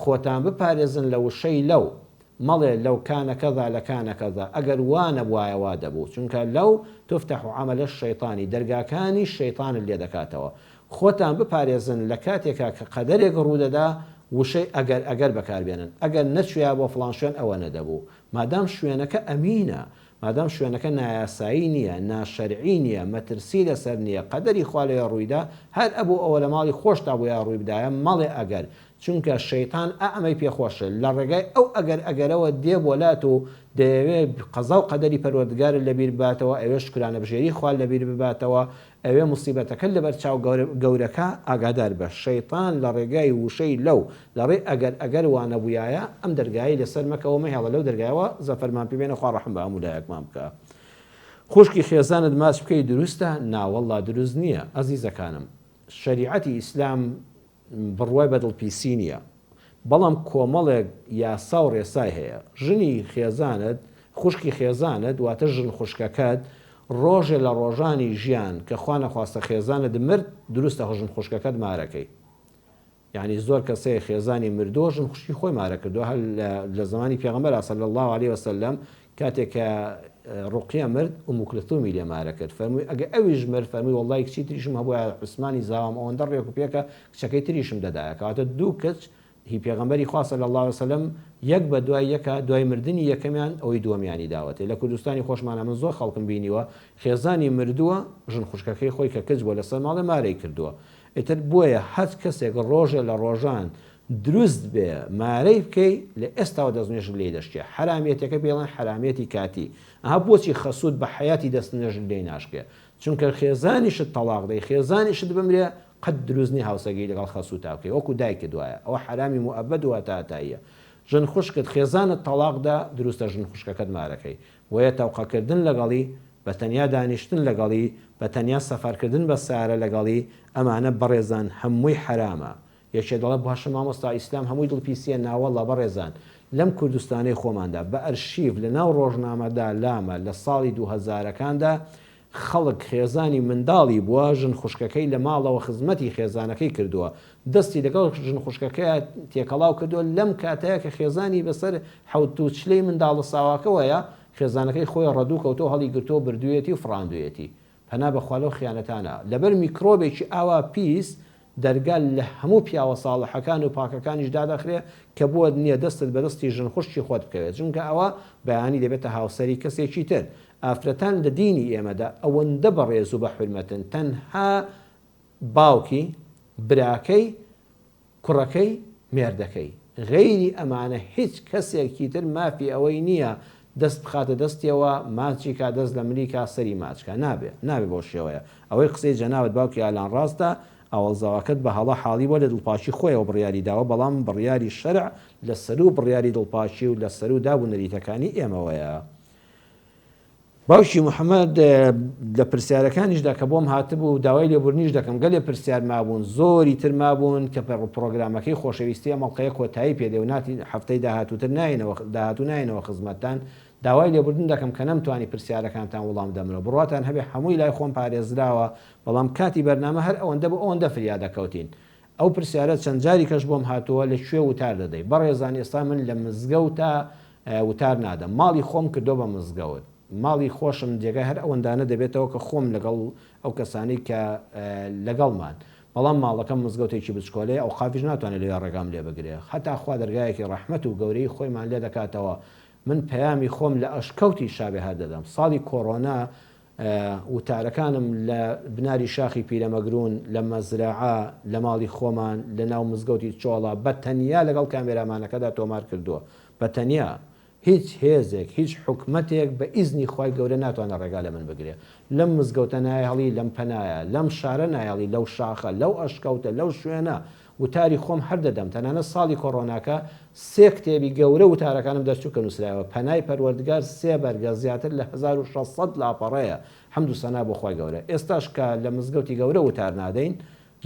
خۆتان بپارێزن لە وشەی لو مەڵێ لو کان کذا لکان کذا ئەگەر وا نەبوایە وا دەبوو چونکە لو تفتح عمل الشیطان دەرگاکانی شەیتانت لێ دەکاتەوە خۆتان بپارێزن لە کاتێکا کە قەدەرێک ڕوودەدا وشەی ئەگەر ئەگەر بەکاربێنن ئەگەر نەچویا بۆ فڵان شوێن ئەوە نەدەبوو مادام شوێنەکە ئەمینە مادام شوێنەکە نایاسایی نییە، ناشەرعی نییە، مەترسی لەسەر نییە، قەدەری خوا لەوێ ڕوویدا، هەر ئەبوو ئەوە لە ماڵی خۆشتا بوویا ڕووی بدایە، مەڵێ ئەگەر، چونکە شەیتان ئا ئەمەی پێ خۆشە، لە ڕێگای ئەو ئەگەر ئەگەرەوە دێ بۆ لات و دەیەوێ قەزا و قەدەری پەروەردگارت لەبیر بباتەوە، ئەوێ شوکرانەبژێری خوات لەبیر بباتەوە، ئەوێ موسیبەتەکەت لەبەر چاو گەورەکە ئاگادار بە شەیتان لە ڕێگای وشەی لەو لە ڕێی ئەگەر ئەگەر وانەبویایە ئەم دەرگایەی لەسەر مەکەوە مەهێڵە لەو دەرگایەوە زەفەرمان پێ بێنە خوا ڕەحم بە هەموو لایەکمان بکا خوشکی خێزانت ماچ بکەی دروستە ناوەڵا دروست نییە ئەزیزەکانم شەریعەتی ئیسلام بڕوای بە دڵپیسی نییە، بەڵام کۆمەڵێک یاسا و ڕێسای هەیە. ژنی خێزانت، خوشکی خێزانت، واتە ژن خوشکەکەت، ڕۆژێ لە ڕۆژانی ژیان کە خوا نەخواستە خێزانت مرد، دروستە ژن خوشکەکەت مارەکەی. یانی زۆر کەس هەیە خێزانی مردووە ژن خوشکی خۆی مارە کردووە، هەر لە زەمانی پێغەمبەرا صلی اللە علیە وسلم کاتێک کە ڕوقیە مرد ئوم کلثومی لێ مارە کرد فەرمووی ئەگە ئەویش مرد فەرمووی وەڵڵای کچی تریشم هەبوایە عوسمانی زاوام ئەوەندە ڕێک و پێکە کچەکەی تریشم دەدایە کەواتە دوو کچ هی پێغەمبەری خوا صلی اللە علیە وسلم یەک بە دوای یەکا دوای مردنی یەکەمیان ئەوەی دووەمیانی داوەتێ لە کوردستانی خۆشمانا من زۆر خەڵکم بینیوە خێزانی مردووە ژن خوشکەکەی خۆی کە کچ بووە لەسەر ماڵێ مارەی کردووە ئیتر بۆیە هەچ کەسێک ڕۆژێ لە ڕۆژان دروست بێ مارەی بکەی لە ئێستاوە دەست نوێژت لێی دەشکێ حەرامیەتەکە پێی ئەڵێن حەرامیەتی کاتی ئەها بۆچی خەسوت بە حەیاتی دەست نوێژت لێی ناشکێ چونکە خێزانیشت تەڵاق دەی خێزانیشت بمرێ قەت دروست نیە هاوسەرگیری لەگەڵ خەسوتا بکەی وەکو دایکت وایە ئەوە حەرامی موئەبەد و هەتا هەتاییە ژن خوشکت خێزانت تەڵاق دا دروستە ژن خوشکەکەت مارەکەی بۆیە تەوقەکردن لەگەڵی بە تەنیا دانیشتن لەگەڵی بە تەنیا سەفەرکردن بە سەیارە لەگەڵی ئەمانە بەڕێزان هەمووی حەرامە یەکێ دەڵێ باشە مامۆستا ئیسلام هەمووی دڵ پیسیە ناوەڵا بەڕێزان لەم کوردستانەی خۆماندا بە ئەرشیف لە ناو ڕۆژنامەدا لامە لە ساڵی دووهەزارەکاندا خەڵک خێزانی منداڵی بووە ژن خوشکەکەی لە ماڵەوە خزمەتی خێزانەکەی کردووە دەستی لەگەڵ ژن خوشکەکەیا تێکەڵاو کردووە لەم کاتەیا کە خێزانی بەسەر حەوت و چلەی منداڵە ساواکەوەیە خێزانەکەی خۆی ڕەدوو کەوتووە هەڵی گرتووە بردوویەتی و فڕاندوویەتی پەنا بەخوا لەو خیانەتانە لەبەر میکرۆبێکی ئاوا پیس دەرگا لە هەموو پیاوە ساڵحەکان و پاکەکانیش دادەخرێ کە بۆت نیە دەستت بە دەستی ژن خوشکی خۆت بکەوێت چونکە ئەوە بەیانی دەبێتە هاوسەری کەسێکی تر ئافرەتان لە دینی ئێمەدا ئەوەندە بەڕێز و بە حورمەتن تەنها باوکی براکەی کوڕەکەی مێردەکەی. غەیری ئەمانە هیچ کەسێکی تر مافی ئەوەی نییە دەست بخاتە دەستیەوە ماچی کا دەست لە ملی کا سەری ماچ کا نابێ نابێ بەو شێوەیە ئەوەی قسەی جەنابت باوکی ئالان ڕاستە ئاوەڵزاواکەت بە هەڵە حاڵی بوە لە دڵپاکی خۆیەوە بڕیاری داوە بەڵام بڕیاری شەرع لە سەروو بڕیاری دڵپاکی و لە سەروو داب و نەریتەکانی ئێمەوەیە. باوکی محمد لە پرسیارەکانیشدا کە بۆم هاتبوو داوای لێبوردنیش دەکەم گەلێ پرسیار مابوون زۆری تر مابوون کە پڕۆگرامەکەی خۆشەویستی ئەم ئەڵقەیە کۆتایی پێ دێ و ناتی هەفتەی داهاتووتر نایەنەوە داهاتوو نایەنەوە خزمەتتان داوای لێبوردن دەکەم کە نەمتوانی پرسیارەکانتان وڵام دەمرەوە بڕواتان هەبێ هەمووی لای خۆم پارێزراوە بەڵام کاتی بەرنامە هەر ئەوەندە بوو ئەوەندە فریا دەکەوتین ئەو پرسیارە چەند جاری کەش بۆم هاتووە لە کوێ وتار دەدەی؟ بەڕێزان ئێستا من لە مزگەوتا وتار نادەم ماڵی خۆم کردووە بە مزگەوت ماڵی خۆشم جێگای هەر ئەوەندانە دەبێتەوە کە خۆم لەگەڵ ئەو کەسانەی کە لەگەڵمان بەڵام ماڵەکەم مزگەوتێکی بچکۆلەیە ئەوقافیش ناتوانێت لەوێ ڕێگام لێ بگرێ هەتا خوا دەرگایەکی ڕەحمەت و گەورەی خۆیمان لێ دەکاتەوە من پەیامی خۆم لە ئەشکەوتی شابێ هەر دەدەم ساڵی کۆڕۆنا وتارەکانم لە بناری شاخی پیرەمەگروون، لە مەزرەعە، لە ماڵی خۆمان، لە ناو مزگەوتی چۆڵا بە تەنیا لەگەڵ کامێرامانەکەدا تۆمار کردووە. بە تەنیا. هیچ هێزێک، هیچ حکومەتێک بە ئیزنی خوای گەورە ناتوانێ ڕێگا لە من بگرێ. لەم مزگەوتە نایهڵی، لەم پەنایە، لەم شارە نایهڵی، لەو شاخە، لەو ئەشکەوتە، لەو شوێنە. وتاری خۆم هەر دەدەم تەنانەت ساڵی کۆڕۆناکە سێ کتێبی گەورە وتارەکانم دەرچوو کە نوسرایەوە پەنای پەروەردگار سێ بەرگە زیاتر لە 1600 لاپەڕەیە حەمد و سەنا بۆ خوای گەورە ئێستاش کە لە مزگەوتی گەورە وتار نادەین.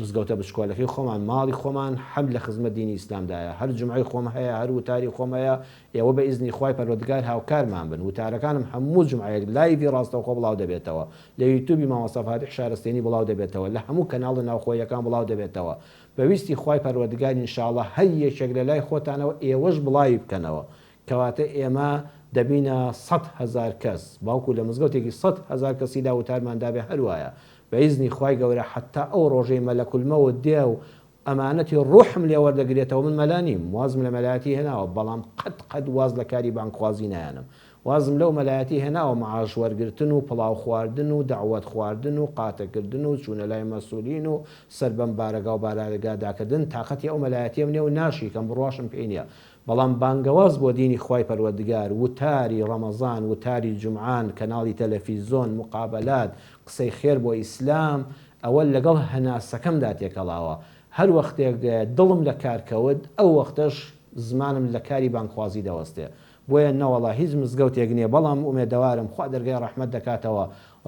مزگەوتە بچکۆلەکەی خۆمان، ماڵی خۆمان هەر لە خزمەت دینی ئیسلامدایە، هەر جومعەی خۆم هەیە، هەر وتاری خۆم هەیە، ئێوە بە ئیزنی خوای پەروەردگار هاوکارمان بن، وتارەکانم هەموو جومعەیەک لایڤی ڕاستەوخۆ بڵاو دەبێتەوە، لە یوتوبی مامۆستا فاتیح شارستێنی بڵاو دەبێتەوە، لە هەموو کەناڵە ناوخۆییەکان بڵاو دەبێتەوە، بە ویستی خوای پەروەردگار ان شاء اللە هەر یەکێک لە لای خۆتانەوە ئێوەش بڵاوی بکەنەوە، کەواتە ئێمە دەبینە 100,000 کەس، بەڵکو لە مزگەوتێکی 100,000 کەسیدا وتارمان دابێ هەروایە، بە ئیزنی خوای گەورە حەتتا ئەو ڕۆژەی مەلەک الموت دێ و ئەمانەتی ڕوحم لێ وەردەگرێتەوە من مەلا نیم وازم لە مەلایەتی هێناوە بەڵام قەت قەت واز لە کاری بانگخوازی نایەنم وازم لەو مەلایەتی هێناوە معاش وەرگرتن و پڵاو خواردن و دەعوەت خواردن و قاتەکردن و چوونە لای مەسولین و سەر بەم بارەگا و بارەگادا کردن تاقەتی ئەو مەلایەتیەم نیە و ناشیکەم بڕواشم پێی نیە بەڵام بانگەواز بۆ دینی خوای پەروەردگار، وتاری ڕەمەزان، وتاری جومعان، کەناڵی تەلەفیزۆن، موقابەلات، قسەی خێر بۆ ئیسلام، ئەوە لەگەڵ هەناسەکەمدا تێکەڵاوە. هەر وەختێک دڵم لە کار کەوت، ئەو وەختەش زمانم لە کاری بانگخوازی دەوەستێ. بۆیە نەوەڵا هیچ مزگەوتێک نییە، بەڵام ئومێدەوارم خوا دەرگای ڕەحمەت دەکاتەوە،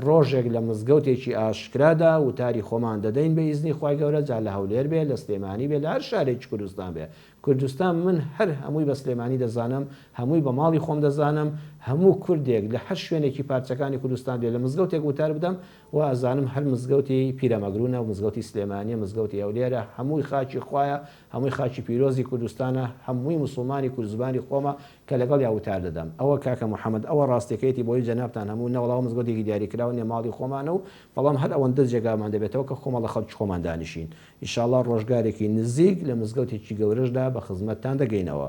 ڕۆژێک لە مزگەوتێکی ئاشکرادا وتاری خۆمان دەدەین بە ئیزنی خوای گەورە، جا لە هەولێر بێ، لە سلێمانی بێ، لە هەر شارێکی کوردستان بێ. کوردستان من هەر هەمووی بە سلێمانی دەزانم، هەمووی بە ماڵی خۆم دەزانم، هەموو کوردێک لە هەر شوێنێکی پارچەکانی کوردستان بێ لە مزگەوتێک وتار بدەم وا ئەزانم هەر مزگەوتی پیرەمەگرونە و مزگەوتی سلێمانیە مزگەوتی هەولێرە هەمووی خاکی خوایە هەمووی خاکی پیرۆزی کوردستانە هەمووی موسڵمانی کوردزبانی خۆمە کە لەگەڵیا وتار دەدەم ئەوە کاکە محمد ئەوە ڕاستیەکەیەتی بۆی جەنابتان هەموو نەوەڵا ئەوە مزگەوتێکی دیاریکراو نیە ماڵی خۆمانە و بەڵام هەر ئەوەندە جێگامان دەبێتەوە کە کۆمەڵە خەڵکی خۆمان دانیشین ئیشاڵا ڕۆژگارێکی نزیک لە مزگەوتێکی گەورەشدا بە خزمەتتان دەگەینەوە.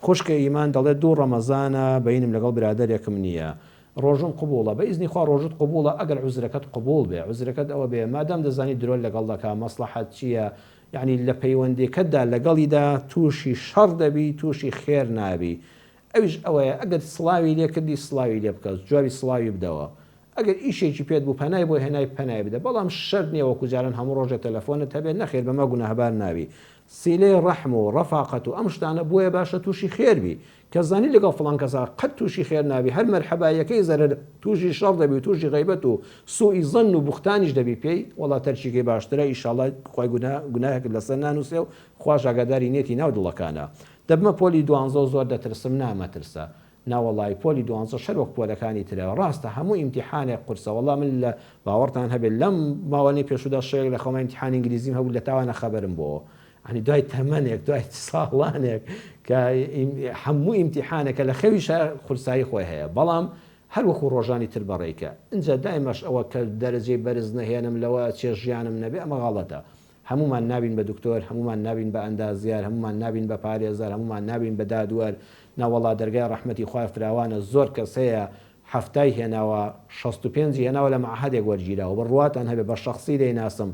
خوشکە ئیمان دەڵێت دوو ڕەمەزانە بەینم لەگەڵ برادەرێکم نییە ڕۆژوم قبوڵە بە ئیزنی خوا ڕۆژوت قبوڵە ئەگەر عوزرەکەت قبوڵ بێ عوزرەکەت ئەوە بێ مادام دەزانی درۆت لەگەڵ دەکا مەسڵەحەت چییە یەعنی لە پەیوەندێکەتدا لەگەڵیدا توشی شەڕ دەبی توشی خێر نابی ئەویش ئەوەیە ئەگەر سڵاوی لێ کردی سڵاوی لێ بکە جوابی سڵاوی بدەوە ئەگەر ئیشێکی پێت بوو پەنای بۆ هێنای پەنای بدە بەڵام شەرت نیە وەکو جاران هەموو ڕۆژێ تەلەفۆنت هەبێ نەخێر بەمە گوناهبار نابی سیلەی ڕەحم و ڕەفاقەت و ئەم شتانە بۆیە باشە توشی خێر بی کە زانی لەگەڵ فڵان کەسا قەت توشی خێر نابی هەر مەرحەبایەکەی زەرەر توشی شەڕ دەبی و توشی غەیبەت و سوئی زەن و بوختانیش دەبی پێی وەڵا تەرکی کەی باشترە ئیشاڵا خوای گونا گوناهێکت لەسەر نانوسێ و خواش ئاگاداری نیەتی ناو دڵەکانە دەبمە پۆلی دوانزە و زۆر دەترسم نا مەترسە ناوەڵای پۆلی دوانزەش هەر وەک پۆلەکانی ترە ڕاستە هەموو ئیمتیحانێک قورسە وەڵا من لە باوەڕتان هەبێت لەم ماوەنەی پێشودا شەوێک لە خەوما ئیمتیحانی ئینگلیزیم هەبوو لە تاوانە خەبەرم بۆوە یانی دوای تەمەنێک دوای ساڵانێک کە هەموو ئیمتیحانێکە لە خەویشا قورسایی خۆی هەیە بەڵام هەر وەکو ڕۆژانی تر بەڕێیکە ئینجا دایمەش ئەوە کە دەرەجەی بەرز نەهێنم لەوە ئەچێ ژیانم نەبێ ئەمە غەڵەتە هەموومان نابین بە دکتۆر، هەموومان نابین بە ئەندازیار، هەموومان نابین بە پارێزەر، هەموومان نابین بە دادوەر، نەوەڵا دەرگای ڕەحمەتی خوا فراوانە، زۆر کەس هەیە حەفتای هێناوە، 65 ی هێناوە لە مەعهەدێک وەرگیراوە، بڕواتان هەبێ بە شەخسی دەیناسم،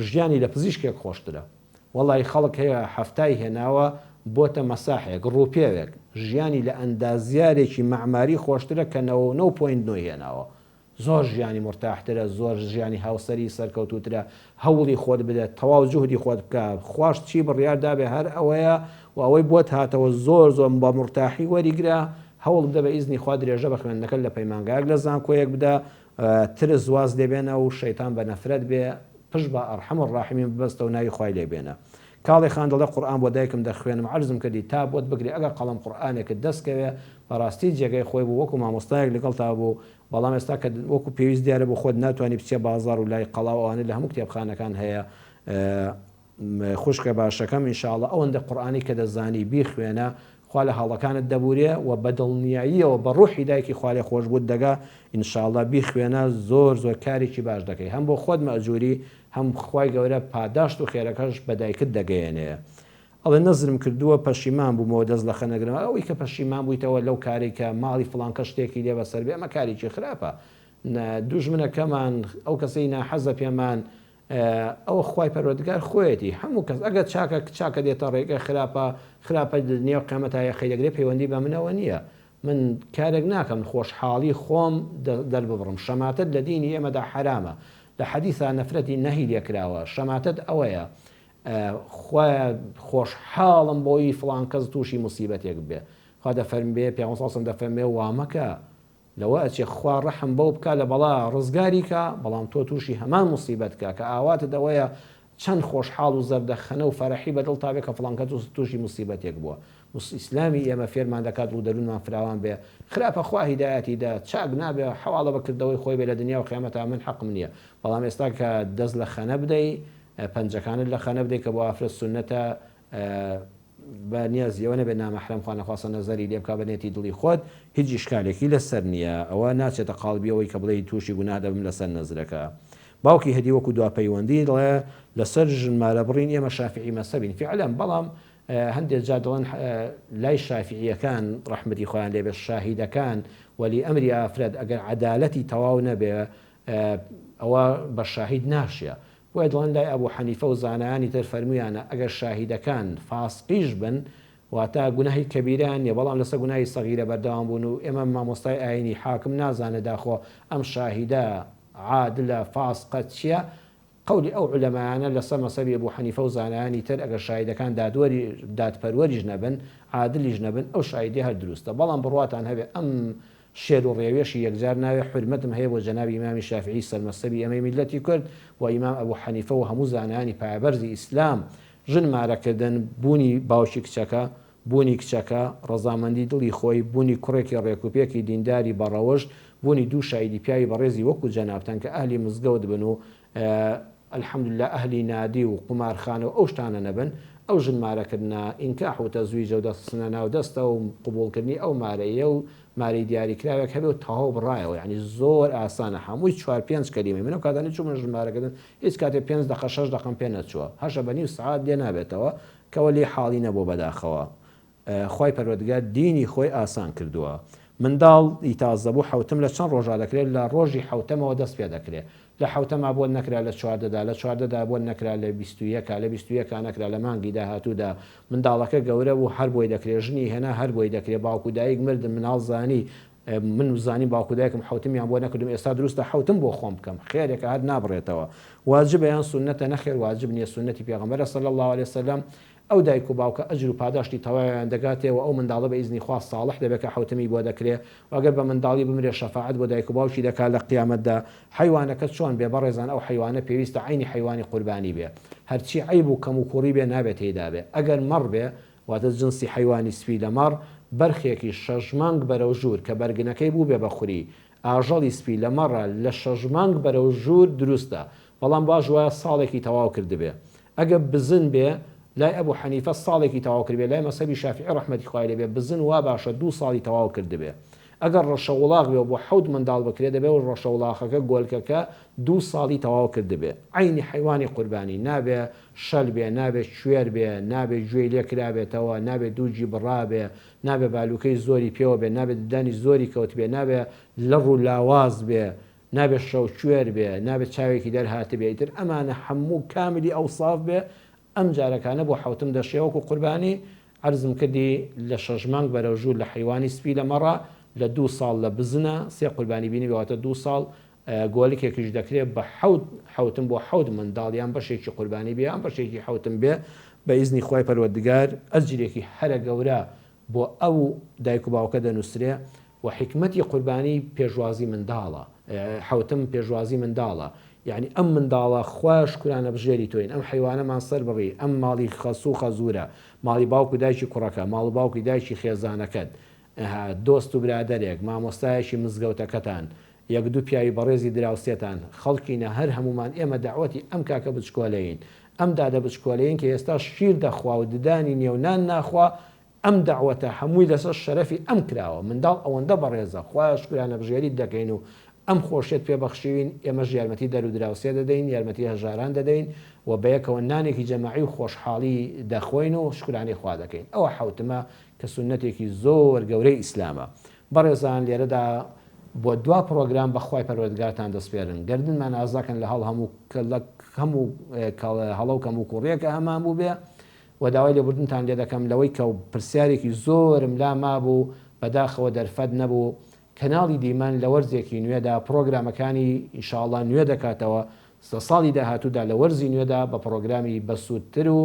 ژیانی لە پزیشکێک خۆشترە. وەڵای خەڵک هەیە حەفتای هێناوە بۆتە مەساحێک، ڕووپێوێک، ژیانی لە ئەندازیارێکی مەعماری خۆشترە کە 99 point نۆی هێناوە. زۆر ژیانی مورتاحترە زۆر ژیانی هاوسەری سەرکەوتووترە هەوڵی خۆت بدە تەواو جوهدی خۆت بکە خواش چی بڕیار دابێ هەر ئەوەیە و ئەوەی بۆت هاتەوە زۆر زۆر بە مورتاحی وەریگرە هەوڵ بدە بە ئیزنی خوا درێژە بە خوێندنەکەت لە پەیمانگایەک لە زانکۆیەک بدە ترس واز لێ بێنە و شەیتان بە نەفرەت بێ پشت بە ارحم الراحمین ببەستە و ناوی خوای لێ بێنە کاڵێ خان دەڵێ قورئان بۆ دایکم دەخوێنم عەرزم کردی تا بۆت بگرێ ئەگەر قەڵەم قورئانێکت دەست کەوێ بەڕاستی جێگای خۆی بوو وەکو مامۆستایەک لەگەڵتا بوو بەڵام ئێستا کە وەکو پێویست دیارە بۆ خۆت ناتوانی بچیە بازاڕ و لای قەڵا و ئەوانە لە هەموو کتێبخانەکان هەیە خوشکە باشەکەم ان شاء اللە ئەوەندە قورئانی کە دەزانی بیخوێنە خوا لە هەڵەکانت دەبورێ و بە دڵنیاییەوە بە ڕوحی دایکی خوا لێ خۆشبووت دەگا ان شاء اللە بیخوێنە زۆر زۆر کارێکی باش دەکەی هەم بۆ خۆت مەئجوری هەم خوای گەورە پاداشت و خێرەکەش بە دایکت دەگەیەنێ. ئەڵێ نەزرم کردووە پەشیمان بوومەوە دەست لە خەنەگرم ئەوەی کە پەشیمان بوویتەوە لەو کارەی کە ماڵی فڵان کەس شتێکی لێ بەسەر بێ ئەمە کارێکی خراپە دوژمنەکەمان ئەو کەسەی ناحەزە پێمان ئەوە خوای پەروەردگار خۆیەتی هەموو کەس ئەگەر چاکە چاکە دێتە ڕێگە خراپە خراپە دنیا و قیامەتا یەخەی دەگرێ پەیوەندی بە منەوە نییە من کارێک ناکەم خۆشحاڵی خۆم دەرببڕم شەماتەت لە دینی ئێمەدا حەرامە لە حەدیثا نەفرەتی نەهی لێکراوە شەماتەت ئەوەیە خوایە خۆشحاڵم بۆی فڵان کەس تووشی موسیبەتێک ببێ خوا دەفەرموێ پێغەمبەر صلی اللە علیە وسلم دەفەرموێ وامەکە لەوە ئەچێ خوا ڕەحم بەو بکا لە بەڵا ڕزگاری کا بەڵام تۆ تووشی هەمان موسیبەت کا کە ئاواتت ئەوەیە. چەند خۆشحاڵ و زەردەخەنە و فەرەحی بە دڵتا بێ کە فڵان کەس تووشی موسیبەتێک بووە. ئیسلامی ئێمە فێرمان دەکات ڕوو دەروونمان فراوان بێ. خراپە خوا هیدایەتی دا، چاک نابێ، حەواڵە بە کردەوەی خۆی بێ لە دنیا و قیامەتا من حەقم نییە. بەڵام ئێستا کە دەست لە خەنە بدەی، پەنجەکانت لە خەنە بدەی کە بۆ ئافرەت سوننەتە، بە نیازی ئەوە نەبێت نامەحرەم خوا نەخواستە نەزەری لێ بکا بە نێتی دڵی خۆت هیچ ئیشکالێکی لەسەر نییە ئەوە ناچێتە قاڵبی ئەوەی کە بڵێی تووشی گوناه دەبم لەسەر نەزرەکە باوکی هەدی وەکو دوا پەیوەندی دەڵێ لەسەر ژن مارە بڕین ئێمە شافعی مەسەبین فعلا بەڵام هەندێک جار دەڵێن لای شافعیەکان ڕەحمەتی خۆیان لێ بێت شاهیدەکان وەلی ئەمری ئافرەت ئەگەر عەدالەتی تەواو نەبێ ئەوە بە شاهید ناشێ بۆیە دەڵێن لای ئەبو حەنیفە و زانایانی تر فەرموویانە ئەگەر شاهیدەکان فاسقیش بن واتە گوناهی کەبیرەیان نیە بەڵام لەسەر گوناهی سەغیرە بەردەوام بوون و ئێمە مامۆستای ئاینی حاکم نازانێ داخۆ ئەم شاهیدە عادلە فاسقە چیە قەولی ئەو عولەمایانە لەسەر مەسەبی ئەبو حەنیفە و زانایانی تر ئەگەر شاهیدەکان دادوەری دادپەروەریش نەبن عادلیش نەبن ئەو شاهیدیە هەر دروستە بەڵام بڕواتان هەبێ ئەم شێر و ڕێوێشی یەکجار ناوێ حورمەتم هەیە بۆ جەنابی ئیمامی شافعی سەرمەسەبی ئێمەی میللەتی کورد و ئیمام ئەبو حەنیفە و هەموو زانایانی پایەبەرزی ئیسلام ژن مارەکردن بوونی باوکی کچەکە بوونی کچەکە ڕەزامەندی دڵی خۆی بوونی کوڕێکی ڕێکوپێکی دینداری بەڕەوشت بوونی دوو شایدی پیاوی بەڕێزی وەکو جەنابتان کە ئەهلی مزگەوت بن و الحمدللە ئەهلی نادی و قومارخانە و ئەو شتانە نەبن، ئەو ژن مارەکردنە، ئینکاح و تەزویجە و دەست خستنە ناو دەستە و قبوڵکردنی ئەو مارەییە و مارەی دیاریکراوێک هەبێ و تەواو بڕایەوە یانی زۆر ئاسانە هەمووی چوار پێنج کەلیمەی من ئەو کاتانەی چوومە ژن مارەکردن هیچ کاتێ پێنج دەقە شەش دەقەم پێ نەچووە هەشە بە نیو سەعات لێ نابێتەوە کەوە لێی حاڵی نەبووە بەداخەوە خوای پەروەردگار دینی خۆی ئاسان کردووە منداڵ ی تازەبوو حەوتم لە چەند ڕۆژا دەکرێت لە ڕۆژی حەوتەمەوە دەست پێ دەکرێت لە حەوتەما بۆت نەکرا لە چواردەدا لە چواردەدا بۆت نەکرا لە 21 لە 21 نەکرا لە مانگی داهاتوودا منداڵەکە گەورە بوو هەر بۆی دەکرێت ژنی هێنا هەر بۆی دەکرێت باوک و دایک مردن مناڵ زانی من زانیم باوک و دایکم حەوتمیان بۆ نەکردم ئێستا دروستە حەوتم بۆ خۆم بکەم خێرێکە هەر نابڕێتەوە واجبە یان سوننەتە نەخێر واجب نییە سوننەتی پێغەمبەرە صلی اللە علیە وسلم ئەو دایک و باوکە ئەجر و پاداشتی تەواویان دەگاتێ و ئەو منداڵە بە ئیزنی خوا ساڵح دەبێ کە حەوتەمی بۆ دەکرێ و ئەگەر بە منداڵی بمرێ شەفاعەت بۆ دایک و باوکی دەکا لە قیامەتدا. حەیوانەکە چۆن بێ بەڕێزان ئەو حەیوانە پێویستە عەینی حەیوانی قوربانی بێ هەرچی عەیب و کەم و کوڕی بێ نابێ تێیدا بێ ئەگەر مەڕ بێ واتە جنسی حەیوانی سپی لە مەڕ بەرخێکی شەش مانگ بەرەو ژوور کە بەرگنەکەی بووبێ بە خوری ئاژەڵی سپی لە مەڕە لە شەش مانگ بەرەو ژوور دروستە بەڵام باش وایە ساڵێکی تەواو کردبێ ئەگە بزن بێ لای ئەبو حەنیفە ساڵێکی تەواو کردبێ لای مەزهەبی شافعی ڕەحمەتی خوای لێ بێ بزن وا باشە دوو ساڵی تەواو کردبێ ئەگەر ڕەشە وڵاخ بێ و بۆ حەوت منداڵ بکرێ دەبێ و ڕەشە وڵاخەکە گۆلکەکە دوو ساڵی تەواو کردبێ عەینی حەیوانی قوربانی نابێ شەل بێ نابێ کوێر بێ نابێ گوێی لێ کرابێتەوە نابێ دووگی بڕابێ نابێ بالوکەی زۆری پێوە بێ نابێ ددانی زۆری کەوتبێ نابێ لەڕ و لاواز بێ نابێ شەوکوێر بێ، نابێ چاوێکی دەرهاتبێ، ئیتر ئەمانە هەموو کاملی ئەوساف بێ، ئەم جارەکانە بۆ حەوتم دەشێ وەکو قوربانی، عەرزم کردی لە شەش مانگ بەرەو ژوور لە حەیوانی سپی لە مەڕە، لە دوو ساڵ لە بزنە، سێ قوربانی بینیبێ واتە دوو ساڵ، گۆلکێکیش دەکرێ بە حەوت حەوتم بۆ حەوت منداڵ یان بەشێکی قوربانی بێ یان بەشێکی حەوتم بێ، بە ئیزنی خوای پەروەردگار ئەجرێکی هەرە گەورە بۆ ئەو دایک و باوکە دەنووسرێ وە حیکمەتی قوربانی پێشوازی منداڵە حەوتم پێشوازی منداڵە یەعنی ئەم منداڵە خوایە شوکرانە بژێری تۆین ئەم حەیوانەمان سەر بڕی ئەم ماڵی خەسوو خەزوورە ماڵی باوک و دایکی کوڕەکە ماڵ و باوکی دایکی خێزانەکەت دۆست و برادەرێک مامۆستایەکی مزگەوتەکەتان یەک دوو پیاوی بەڕێزی دراوسێتان خەڵکینە هەر هەموومان ئێمە دەعوەتی ئەم کاکە بچکۆلەین ئەم دادە بچکۆلەین کە ئێستا شیر دەخوا و ددانی نیە و نان ناخوا ئەم دەعوەتە هەمووی لەسەر شەرەفی ئەم کراوە، منداڵ ئەوەندە بەڕێزە، خوایە شوکرانە بژێریت دەکەین و ئەم خۆشیەت پێ بەخشیوین، ئێمەش یارمەتی دەر و دراوسێ دەدەین، یارمەتی هەژاران دەدەین و بەیەکەوە نانێکی جەماعی و خۆشحاڵی دەخۆین و شوکرانەی خوا دەکەین. ئەوە حەوتمە کە سوننەتێکی زۆر گەورەی ئیسلامە. بەڕێزان لێرەدا بۆ دوا پڕۆگرام بە خوای پەروەردگارتان دەسپێرن، گەردنمان ئازاکەن لە هەڵ هەموو هەموو هەڵە و کەموکوڕیەک کە هەمان بووبێ، وە داوای لێبوردنتان لێ دەکەم لەوەی کە پرسیارێکی زۆرم لا مابوو بەداخەوە دەرفەت نەبوو کەناڵی دیمەن لە وەرزێکی نوێدا پڕۆگرامەکانی ان شاء اللە نوێ دەکاتەوە لە ساڵی داهاتوودا لە وەرزی نوێدا بە پڕۆگرامی بەسوودتر و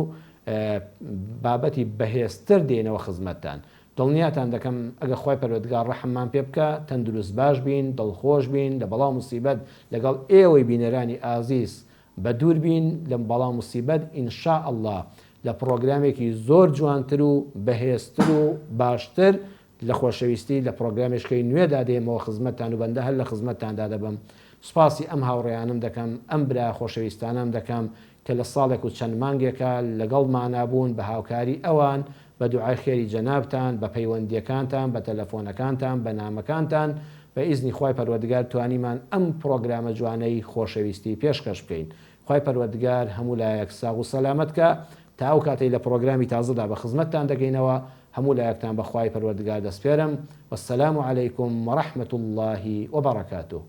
بابەتی بەهێزتر دێینەوە خزمەتتان دڵنیاتان دەکەم ئەگە خوای پەروەردگار ڕەحممان پێ بکا تەندروست باش بین دڵخۆش بین لە بەڵا و موسیبەت لەگەڵ ئێوەی بینەرانی ئازیز. بە دوور بین لەم بەڵا موسیبەت ان شاء اللە لە پڕۆگرامێکی زۆر جوانتر و بەهێزتر و باشتر لە خۆشەویستی لە پڕۆگرامێشکەی نوێدا دێمەوە خزمەتتان و بەندە هەر لە خزمەتتاندا دەبم. سوپاسی ئەم هاوڕێیانەم دەکەم، ئەم برا خۆشەویستانەم دەکەم کە لە ساڵێک و چەند مانگێکە لەگەڵمانا بوون بە هاوکاری ئەوان، بە دوعای خێری جەنابتان، بە پەیوەندییەکانتان، بە تەلەفۆنەکانتان، بە نامەکانتان، بە ئیزنی خوای پەروەردگار توانیمان ئەم پڕۆگرامە جوانەی خۆشەویستی پێشکەش بکەین. خوای پەروەردگار هەموو لایەک ساغ و سەلامەت کا. تا ئەو کاتەی لە پڕۆگرامی تازەدا بە خزمەتتان دەگەینەوە هەموو لایەکتان بە خوای پەروەردگار دەسپێرم والسلام علیکم ورحمە اللە وبرکاته.